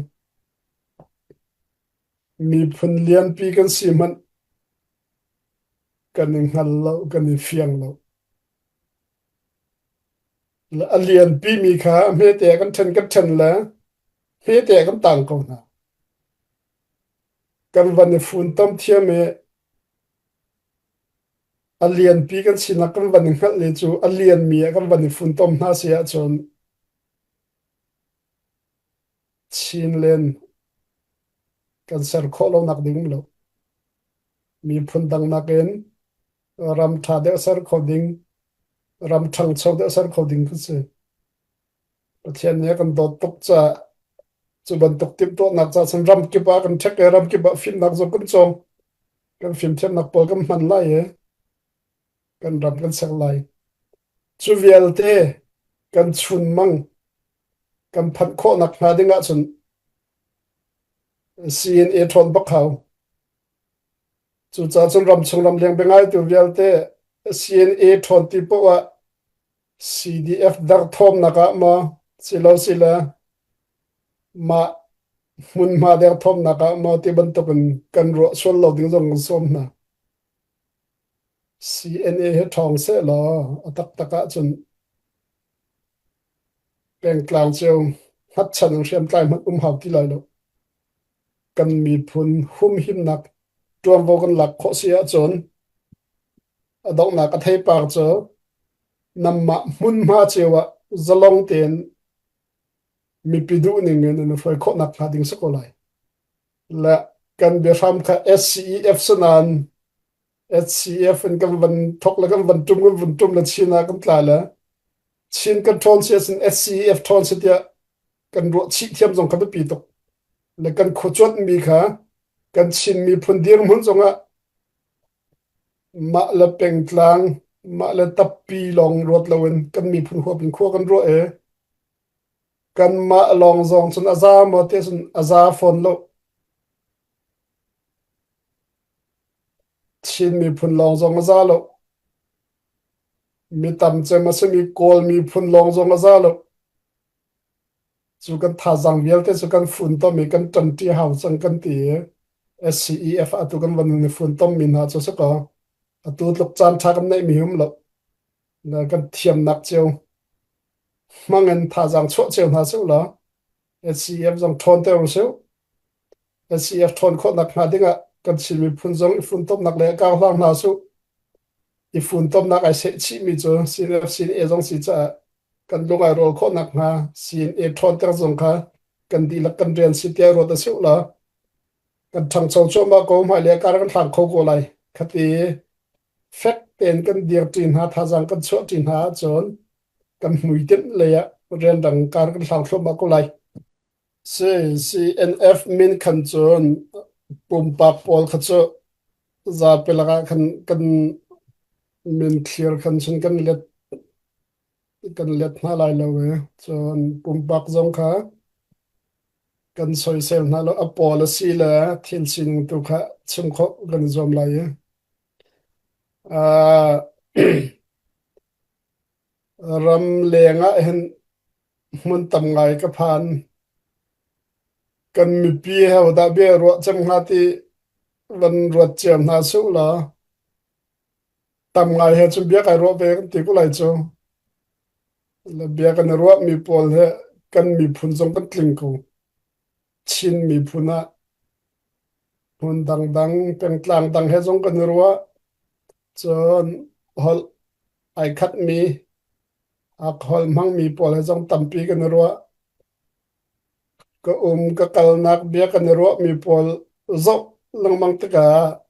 Miphun lianpi kan si hmanh kan i hngal lo, kan i fiang lo. Le a lianpi mi kha hmete kan ṭhen kan ṭhen le hmete kan tang ko hna. Kan van i funtom thiam i a lianpi kan sinak kan van i hngalh i cu a lianmi ah kan van i funtom hna si ahcun Chinland kan ser khawh lonak ding um lo. Miphun dang nakin ram ṭha deuh ser kho ding, ram ṭhangcho deuh ser kho ding kan si. Pathian nih a kan dawt tuk caah cu bantuk timhtuahnak caah cun ramkip ah kan ṭhek i ramkip ah fimnak zong kan cawng. Kan fimthiamnak pawl kan hman lai i kan ram kan ser lai. Cu vialte kan chunmang kan phanh khawhnak hnga ding ahcun CNA ṭhawn bak hau. Cucaah cun ramchung ramleng biangaitu vialte CNA ṭhawn ti poah ah CDF derthawmnak ah maw silo sile mah hmunhma derthawmnak ah maw ti bantukin kan ruah sual lo ding zong kan sawm hna. CNA hi ṭhawng sehlaw a taktak ahcun pengtlang cio hngatchan in hriamtlai hmanh um hau ti lai lo. Kan miphun humhimnak ṭuanvo kan lak khawh si ahcun a donghnak a theipar cu nanmah hmunhma cio ah zalong tein. Mipi duh ning in an i hruai khawh nakhnga ding si ko lai. Le kan biahram kha SCEF si nain SCF in kan van thok le kan van tum kan vun tum le Chin ah kan tla le Chin kan ṭhawn si ahcun SCEF ṭhawn si tiah kan ruah chih thiam zong kha biapi tuk. Le kan khuacuanhmi kha kan Chin miphun dirhmun zongah mah le pengtlang, mah le tappi lawng ruat loin kan miphun huap in khua kan ruah i kanmah lawng zong cun a za maw ti ahcun a za fawn lo. Chin miphun lawng zong a za lo. Mi tam cem a simi Kawl miphun lawng zong a za lo. Cu kan thazaang vialte cu kan funtom i kan ṭanṭi hau cang kan ti i SCEF atu kan van i funtom mi hna cu si kaw atu tluk caan ṭha kan neihmi um lo. Na kan thiamnak cio hmang in thazaang chuah cio hna sih law SCEF zong ṭhawnter usih. SCF ṭhawn khawhnak hnga dingah kan Chin miphun zong i funtomnak le karhlang hna su. I funtomnak ai seh chihmi cu CNF CNA zong si caah kan lung ai rawl khawhnak hnga CNA ṭhawnter zong kha kan dihlak kan rian si tiah ruat a si la. Kan ṭhangcho cuahmah ko hmailei kar kan hlang kho ko lai. Khati fek tein kan dirṭi hna thazaang kan chuahṭi hna ahcun kan hmuitinh lei ah rianrang kar kan hlang thluahmah ko lai. CNF min khan cun pumpak pawl kha cu zapi lakah khan kan min thlir khan cun kan let hna lai lo i cun pumpak zong kha kan soisel hna lo. A pawl a si le thil sining tu kha chim khawh kan i zuam lai i uh, ram leng ah hin hmun tam ngai ka phan. Kan mipi he hodah bia ruah cem hnga ti van ruat cio hna suh law tam ngai he cun bia kai ruah ve kan ti ko lai cu. Le bia kan i ruahmi pawl he kan miphun zong kan tling ko. Chin miphun ah hmun dangdang pengtlang dang he zong kan i ruah. Cun holh ai khatmi alcohol hmangmi pawl he zong tampi kan i ruah. Ka um ka kalnak bia kan i ruahmi pawl zoh lengmang tikah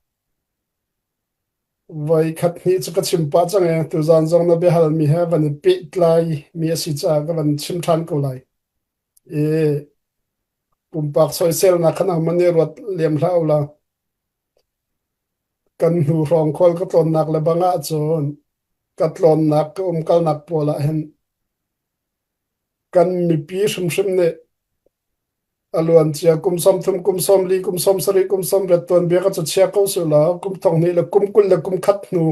voi khat hnih cu ka chim pah cang i tuzaan zong na biahalmi he van i pehtlai mi a si caah ka van chim ṭhan ko lai. I pumpak soiselnak kha nangmah nih ruat lem hlah u law kan hnu hrawng khual ka tlawnnak le bang ahcun ka tlawnnak ka umkalnak pawl ah hin kan mipi hrimhrim nih a luancia kum 30 kum 40 kum 70 kum 80 tuanbia ka cu chia ko su law kum 20 le kum 20 le kum khat hnu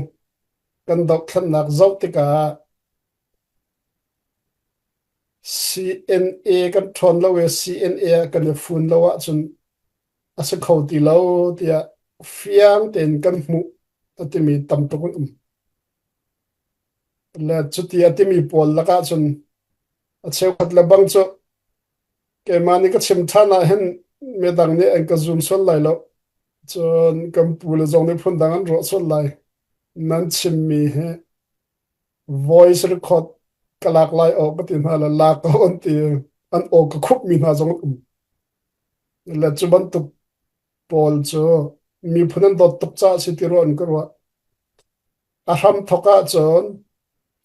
kan dohthlennak zoh tikah CNA kan ṭhawn lo i CNA ah kan i fun lo ahcun a si kho ti lo tiah fiang tein kan hmuh a timi tam tuk an um. Le cuti a timi pawl lakah cun a cheukhat le bang cu keimah nih ka chim ṭhan ah hin midang nih an ka zum sual lai lo. Cun kan pu le zong nih phundang an ruah sual lai. Nan chimmi hi voice record ka lak lai aw ka ti hna le lak ko an ti an aw ka khupmi hna zong an um. Le cu bantuk pawl cu miphun an dawt tuk caah si ti ruah in ka ruah. A hramthawk ahcun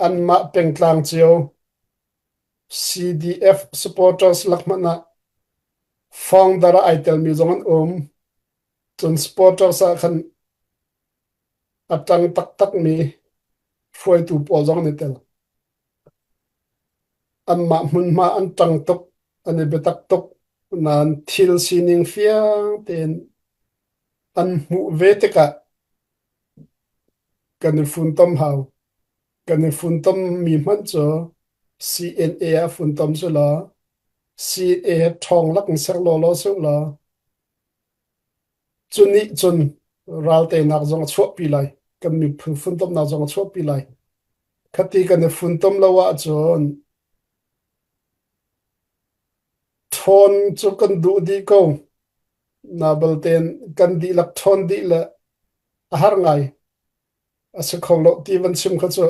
anmah pengtlang cio CDF supporters lak hmanh ah founder ah ai telmi zong an um. Cun supporters ah khan a ṭang taktakmi hruaitu pawl zong an i tel. Anmah hmunhma an ṭang tuk, an i biatak tuk nain thil sining fiang tein an hmuh ve tikah kan i funtom hau. Kan i funtommi hmanh cu CNA ah funtom si law CNA he ṭhawng lak in ser lawlaw sih law cu nih cun ral teinak zong a chuahpi lai. Kan miphun funtomnak zong a chuahpi lai. Khati kan i funtom lo ahcun ṭhawn cu kan duh dih ko. Na baltein kan dihlak ṭhawn dih le a har ngai. A si kho lo ti van chim kha cu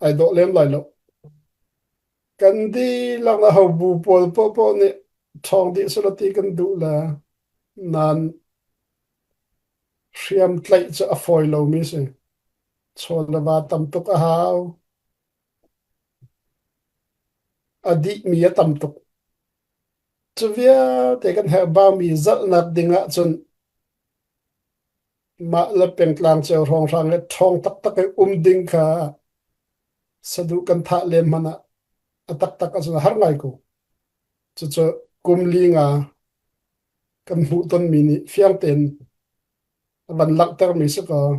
ai dawh lem lai lo. Kan dihlak le hobu pawl paohpaoh nih ṭhawng dih selaw ti kan duh le nain hriam tlaih cu a fawi lomi si. Chaw le va tam tuk a hau. A dihmi a tam tuk. Cu vialte kan herhbaumi zalhnak ding ahcun mah le pengtlang cio hrawnghrang le ṭhawng taktak i um ding kha saduh kan thah len hmanh ah a taktak ahcun a har ngai ko. Cucu kum li nga kan hmuhtonmi nih fiang tein a van langhtermi si kaw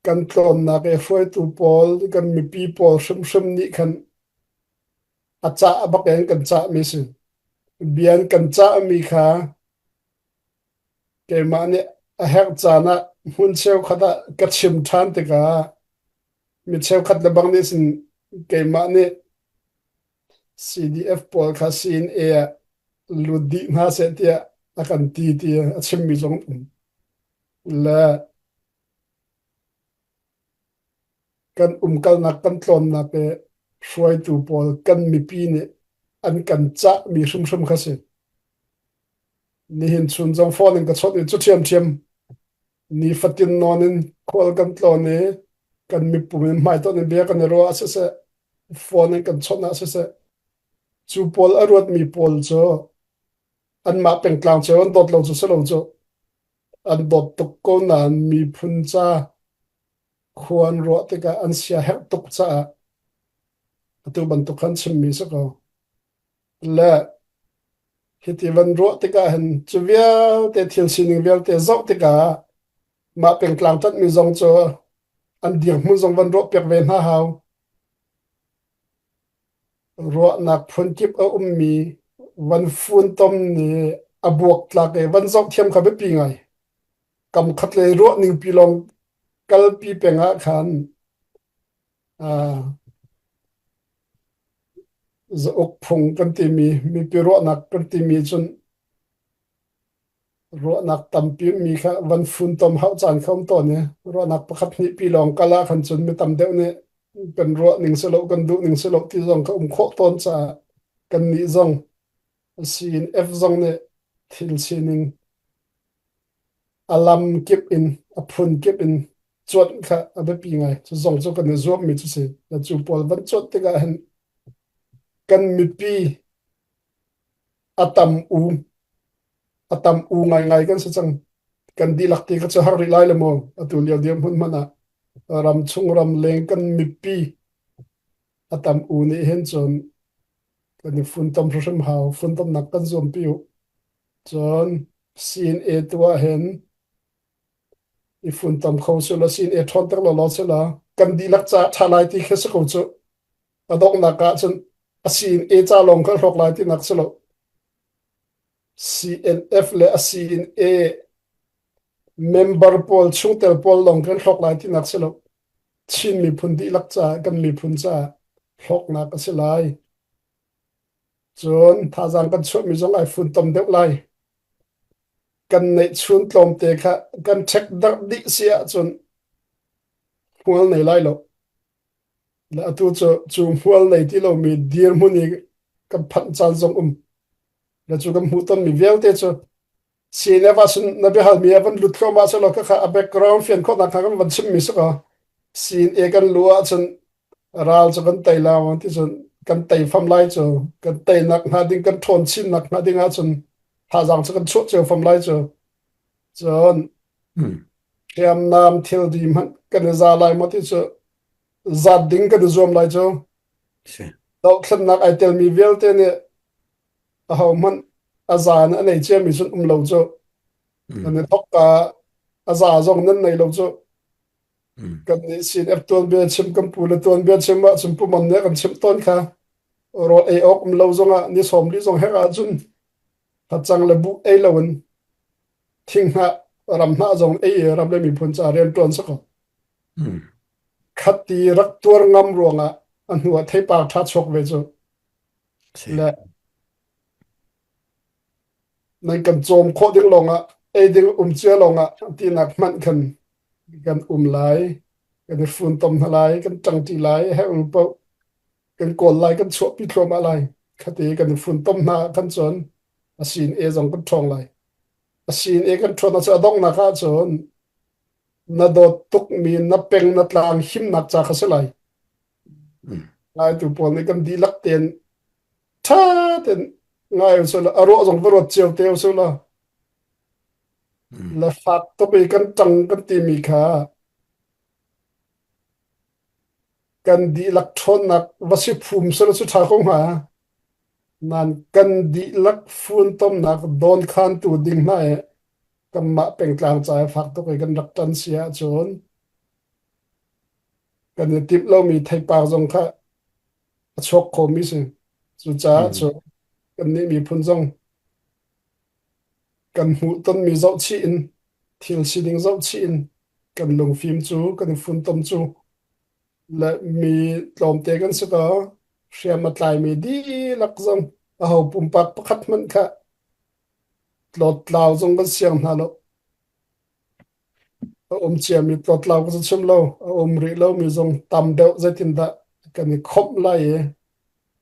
kan tlawnnak i hruaitu pawl, kan mipi pawl hrimhrim nih khan a cah bak in kan cahmi si. Bia an kan cahmi kha keimah nih a herh caan ah hmun cheukhat ah ka chim ṭhan tikah mi cheukhat le bang nih sin keimah nih CDF pawl kha CNA ah lut dih hna seh tiah a kan ti ti a chimmi zong um. Le kan umkalnak kan tlawnnak i hruaitu pawl kan mipi nih an kan cahmi hrimhrim kha si. Nihin chun zong phone in ka chawnh i cu ṭhiamṭhiam nifatin nawn in khual kan tlawn i kan mipum in hmaitonh in bia kan i ruah ah siseh, phone in kan chawnh ah siseh, cu pawl a ruatmi pawl cu anmah pengtlang cio an dawt lo cu si lo cu an dawt tuk ko nain miphun ca khua an ruah tikah an siaherh tuk caah atu bantuk khan chimmi si ko. Le hiti van ruah tikah hin cu vialte thil sining vialte zoh tikah mah pengtlang ṭanhmi zong cu an dirhmun zong van ruah piak ve hna hau. Ruahnak phunkip a ummi van funtom nih a buaktlak i van zoh thiam kha biapi ngai. Kam khat lei ruah ningpi lawng kalpi peng ah khan Zauk phung kan timi, mipi ruahnak kan timi cun ruahnak tampi mi kha van funtom hauh caan kha um tawn i ruahnak pakhat hnih pi lawng kal ah khan cun mi tam deuh nih kan ruah ning si lo kan duh ning si lo ti zong kha um khawh tawn caah kannih zong CNF zong nih thil sining a lam kip in a phun kip in cuanh kha a biapi ngai. Cu zong cu kan i zuammi cu si. Cu pawl van cuanh tikah hin kan mipi a tam u a tam u ngaingai kan si cang. Kan dihlak ti kha cu har rih lai le maw atu lio dirhmun hmanh ah ram chung ram leng kan mipi a tam u nih hin cun kan i funtom hrimhrim hau. Funtomnak kan zuampi u. Cun CNA tu ah hin i funtom kho sulaw CNA ṭhawnter lawlaw sulaw kan dihlak ca ṭha lai ti khi si ko cu. A donghnak ah cun a CNA ca lawng kan hrawk lai tinak si lo. CNF le a CNA member pawl chungtel pawl lawng kan hrawk lai tinak si lo. Chin miphun dihlak caah kan miphun caah hlawknak a si lai. Cun thazaang kan chuahmi zong ai funtom deuh lai. Kan neihchun tlawmte kha kan ṭhekdarh dih si ahcun hmual nei lai lo. Le atu cu cu hmual nei ti lomi dirhmun i kan phanh caan zong um. Le cu kan hmuhtonmi vialte cu CNF ah cun na biahalmi a van lut thluahmah selaw khakha a background fian khawhnak kha kan van chimmi si kaw CNA kan lu ahcun ral cu kan tei la ti cun kan tei fam lai cu kan teinak hnga ding kan ṭhawn chinnak hnga ding ahcun thazaang cu kan chuah cio fam lai cu cun hriamnam thilri hmanh kan i za lai maw ti cu zat ding kan i zuam lai cu dohthlennak ai telmi vialte nih ahohmanh a za in a nei ciami cun um lo cu nan i thok ka a za zong nan nei lo cu kan nih CNF tuanbia chim kan pu le tuanbia chim ah cun pumon nih kan chimh tawn kha rawl ei awk um lo zongah ni 40 zong herh ahcun facang le buh ei lo in thinghnah ramhnah zong ei i ram le miphun ca rian ṭuan si ko khat ti rak tuar ngam ruangah a hnu ah theipar ṭha chuak ve cu Le nan kan cawm khawh ding lawngah ei ding um cia lawngah tinak hmanh khan kan um lai, kan i funtom hna lai, kan ṭangṭi lai, herh paoh. Kan kawl lai, kan chuahpi thluahmah lai. Khati kan i funtom hna kan cun a sin e zong kan ṭhawng lai. A sin e kan ṭhawn ahcun a donghnak ahcun na dawt tukmi na peng na tlang himnak ca kha si lai. Ngaitu pawl nih kan dihlak tein ṭha tein ngai usih law a ruah zong va ruat cio te usih law le fak tuk i kan ṭang kan timi kha kan dihlak ṭhawnnak va si phum selaw cu ṭha ko hnga. Nain kan dihlak funtomnak dawnkhantu ding hna i kanmah pengtlang ca i fak tuk i kan rak ṭan si ahcun kan i timh lomi theipar zong kha a chuak khomi si. Cucaah cu kannih miphun zong kan hmuhtonmi zohchih in thil sining zohchih in kan lungfim cu kan i funtom cu le mi tlawmte kan si ko hriam a tlaimi dihlak zong aho pumpak pakhat hmanh kha tlawttlau zong kan siang hna lo. A um ciami tlawttlau ka chim lo, a um rih lomi zong tam deuh zeitindah kan i khawmh lai i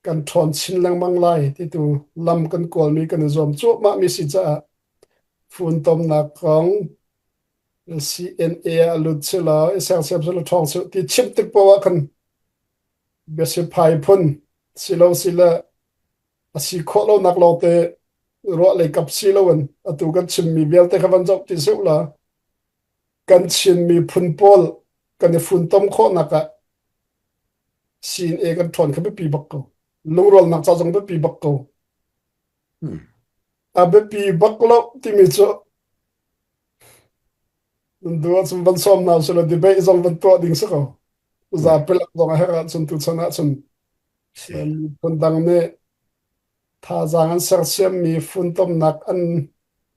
kan ṭhawn chin lengmang lai ti tu lam kan kawlmi kan i zuam cuahmahmi si caah funtomnak kong CNA ah lut sila i sersiam sila ṭhawng sila ti chim tik paoh ah khan biasiphai phun silo sile a si khawh lonak lawngte ruah lei kap si loin atu kan chimmi vialte kha van zoh ti seuh la kan Chin miphun pawl kan i funtom khawhnak ah CNA kan ṭhawn kha biapi bak ko. Lungrualnak ca zong biapi bak ko. A biapi bak lo timi cu nan duh ahcun van sawm hna usih law debate zong van tuah ding si ko. Zapi lak zong a herh ahcun tuchan ahcun miphun dang nih thazaang an sersiammi funtomnak an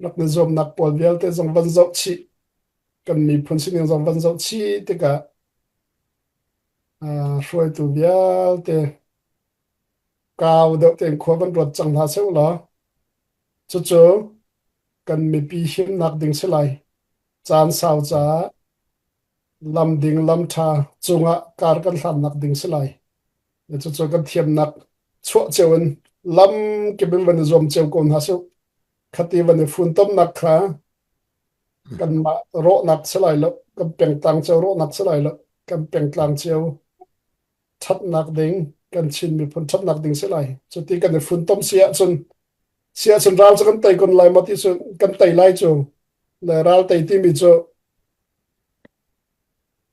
rak i zuamnak pawl vialte zong van zoh chih kan miphun sining zong van zoh chih tikah hruaitu vialte kau deuh tein khua van ruat cang hna seh law cucu kan mipi himnak ding si lai. Caan sau caah lam ding lam ṭha cungah kar kan hlannak ding si lai. Cucu kan thiamnak chuah cio in lam kip in van i zuam cio ko hna sih. Khati van i funtomnak kha kanmah rawhnak si lai lo, kan pengtlang cio rawhnak si lai lo, kan pengtlang cio ṭhatnak ding, kan Chin miphun ṭhatnak ding si lai. Cuti kan i funtom si ahcun si ahcun ral cu kan tei kun lai maw ti cu kan tei lai cu le ral tei timi cu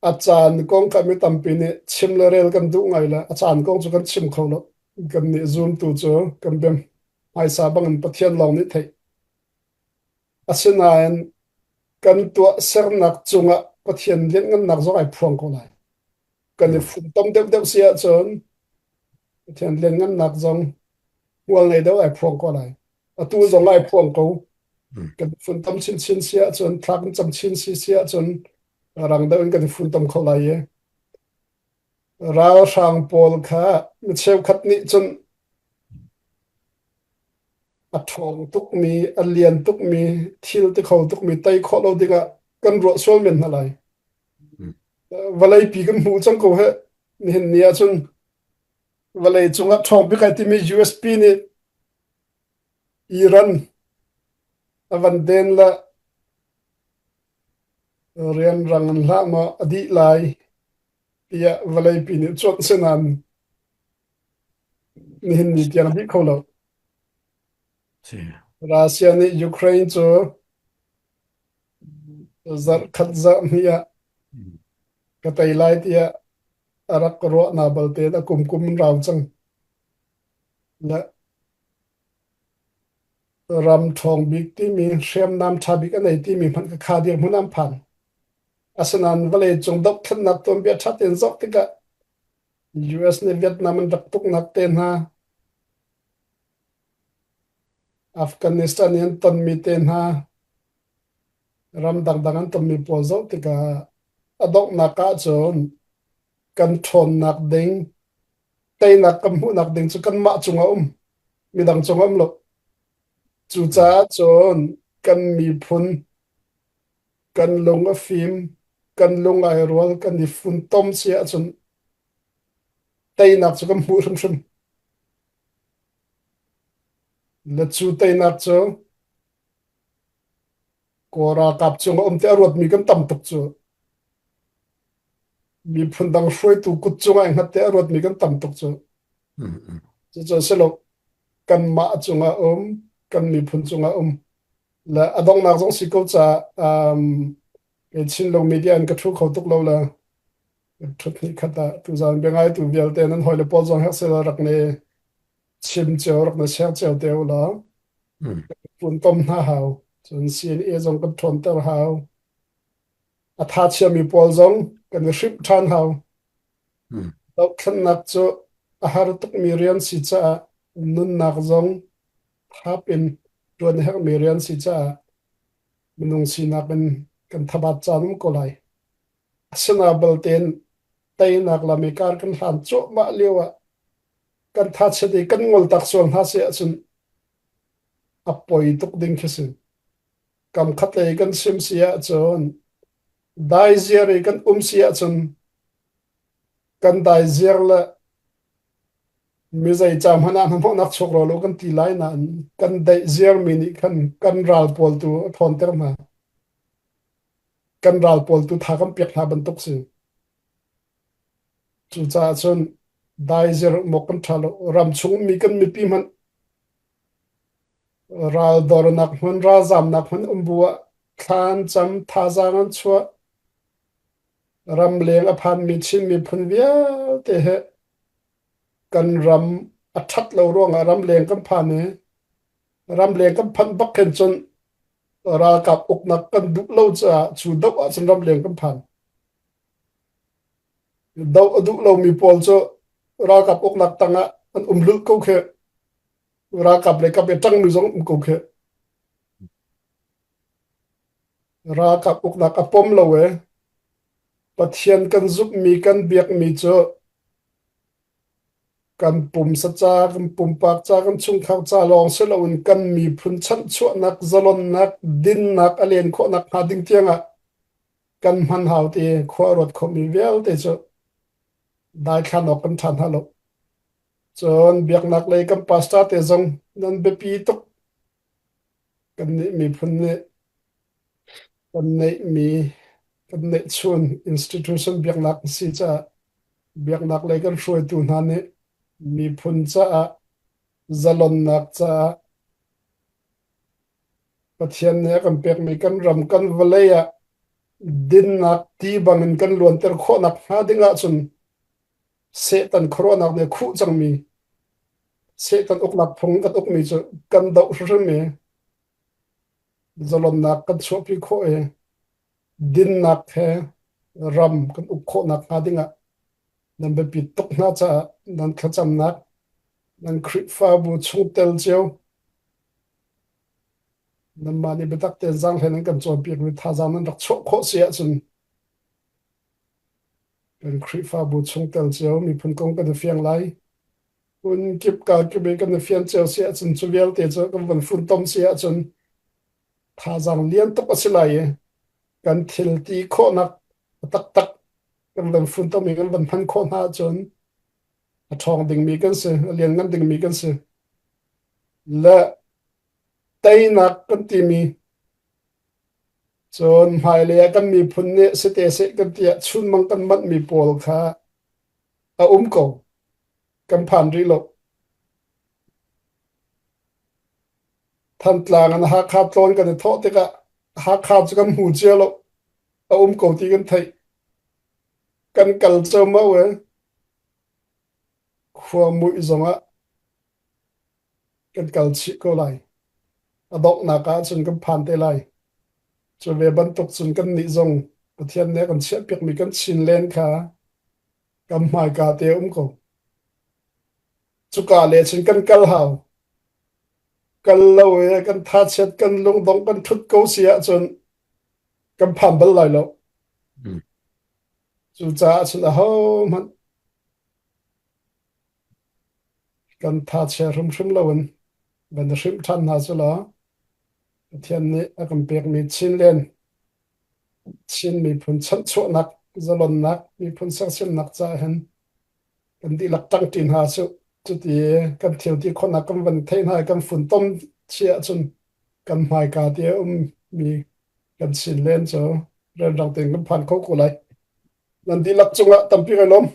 A caan kong kha mi tampi nih chim le rel kan duh ngai le a caan kong cu kan chim kho lo. Kannih zumtu cu kan bia hmaisa bangin Pathian lawng nih theih. Asinain kan tuahsernak cungah Pathian lianhngannak zong ai phuang ko lai. Kan i funtom deuhdeuh si ahcun Pathian lianhngannak zong hmual ngei deuh ai phuang ko lai. Atu zong ai phuang ko. Kan funtom chinchin si ahcun, thla kan cam chin si si ahcun rang deuh in kan i funtom kho lai i ralhrang pawl kha mi cheukhat nih cun a ṭhawng tukmi, a lian tukmi, thil ti kho tukmi tei khawh lo dingah kan ruah sual men hna lai. Vawleipi kan hmuh cang ko he. Nihin ni ahcun vawlei cungah ṭhawng bik ai timi USP nih Iran a van den le rianrang in hlah maw a dih lai tiah vawleipi nih cuanh si nain nihin ni tiang a dih kho lo. Russia nih Ukraine cu zarh khat zarh hnih ah ka tei lai tiah a rak ruahnak balte a kum kum in rau cang. Le ram ṭhawng bik timi hriamnam ṭha bik a nei timi hmanh ka kha dirhmun an phan. Asinain vawleicung dohthlennak tuanbia ṭha tein zoh tikah US nih Vietnam an rak tuknak te hna, Afghanistan i an tonmi te hna, ram dangdang an tonmi pawl zoh tikah a donghnak ahcun kan ṭhawnnak ding teinak kan hmuhnak ding cu kanmah cungah um midang cungah um lo cucaah cun kan miphun kan lung a fim kan lung ai rual kan i funtom si ahcun. Teinak cu kan hmuh hrimhrim. Le cu teinak cu Kawl ralkap cung a um ti a ruatmi kan tam tuk cu. Miphun dang hruaitu kut cungah i hngat te a ruatmi kan tam tuk cu. Cucu a si lo. Kanmah cungah um, kan miphun cungah um. Le a donghnak zong si ko caah um, kei Chinlung media in ka ṭhu kho tuk lo le ṭhut hnih khat ah tuzaan biangaitu vialte nan hawile pawl zong herh seh rak ne chim cio rak na share cio te u law funtom hna hau. Cun CNA zong kan ṭhawnter hau. A tha chiami pawl zong kan i hrimh ṭhan hau. Dohthlennak cu a har tukmi rian si caah nunnak zong thap in ṭuan a herhmi rian si caah minung sinak in kan thabat caan um ko lai. Asinain baltein teinak lam i kar kan hlan cuahmah lio ah kan thachiat i kan ngol tak sual hna si ahcun a poi tuk ding khi si. Kam khat lei kan sim si ahcun dai ziar i kan um si ahcun kan dai ziar le mi zei ca hmanh ah hnahnawhnak chuak rua lo kan ti lai nain kan daih ziarmi nih khan kan ral pawl tu a ṭhawnter hna. Kan ral pawl tu tha kan pek hna bantuk si. Cucaah cun dai ziar mawk kan ṭha lo. Ram chung ummi kan mipi hmanh ral dornak hmun, ralzamnak hmun um bu ah thlan cam thazaang an chuah. Ramleng a phanmi Chin miphun vialte he kan ram a ṭhat lo ruangah ramleng kan phan i ramleng kan phanh bak khin cun ralkap uknak kan duh lo caah cu doh ahcun ramleng kan phan. Doh a duh lomi pawl cu ralkap uknak tangah an um lulh ko khi. Ralkap le kap i ṭangmi zong um ko khi. Ralkap uknak a pom lo e. Pathian kan zumhmi kan biakmi cu kan pumsa ca, kan pumpak ca, kan chungkhar ca lawng si loin kan miphun chanhchuahnak, zalonnak, dinnak a len khawhnak hnga ding tiangah kan hman hau ti khua ruat khomi vialte cu daithlan awk kan ṭha hna lo. Cun biaknak lei kan pastor te zong nan biapi tuk. Kannih miphun nih kan neihmi kan neihchun institution biaknak a si caah biaknak lei kan hruaitu hna nih miphun caah zalonnak caah Pathian nih a kan pekmi kan ram kan vawlei ah dinnak ti bangin kan luanter khawhnak hnga ding ahcun Satan khuaruahnak nih a khuh cangmi Satan uknak phung kan ukmi cu kan doh hrimhrim i zalonnak kan chuahpi khawh i dinnak he ram kan uk khawhnak hnga dingah nan biapi tuk hna caah nan thlacamnak nan Khrihfabu chungtel cio nanmah nih biatak tein zaanghlei nan kan cawnpiakmi thazaang nan rak chuah khawh si ahcun kan Khrihfabu chungtel cio miphun kong kan i fiang lai. Hun kip ka kip i kan i fian cio si ahcun cu vialte cu kan van funtom si ahcun thazaang lian tuk a si lai i kan thil ti khawhnak taktak kan van funtom i kan van hman khawh hna ahcun a ṭhawng dingmi kan si, a lianngan dingmi kan si. Le teinak kan timi cun hmailei ah kan miphun nih site seh kan ti ah chunmang kan manhmi pawl kha a um ko. Kan phan rih lo. Thantlang in Hakha tlawn kan i thawh tikah Hakha cu kan hmu cia lo. A um ko ti kan theih. Kan kal ceomao e. Khua muih zongah kan kal chih ko lai. A donghnak ah cun kan phan te lai. Cu ve bantuk cun kannih zong Pathian nih a kan chiahpiakmi kan Chinland kha kan hmaika te a um ko. Cuka le cun kan kal hau. Kal lo i kan thachiat, kan lungdong, kan ṭhut ko si ahcun kan phan bal lai lo. Cucaah cun ahohmanh kan thachia hrimhrim loin van i hrimh ṭhan hna cu law Pathian nih a kan pekmi Chinland Chin miphun chanhchuahnak, zalonnak, miphun sersiamnak caah hin. Kan dihlak ṭangṭi hna cu cuti kan thil ti khawhnak kan van theih hna i kan funtom chih ahcun kan hmaika ti a ummi kan sin len cu rianrang tein kan phan kho ko lai. Nan dihlak cungah tampi kai lawm.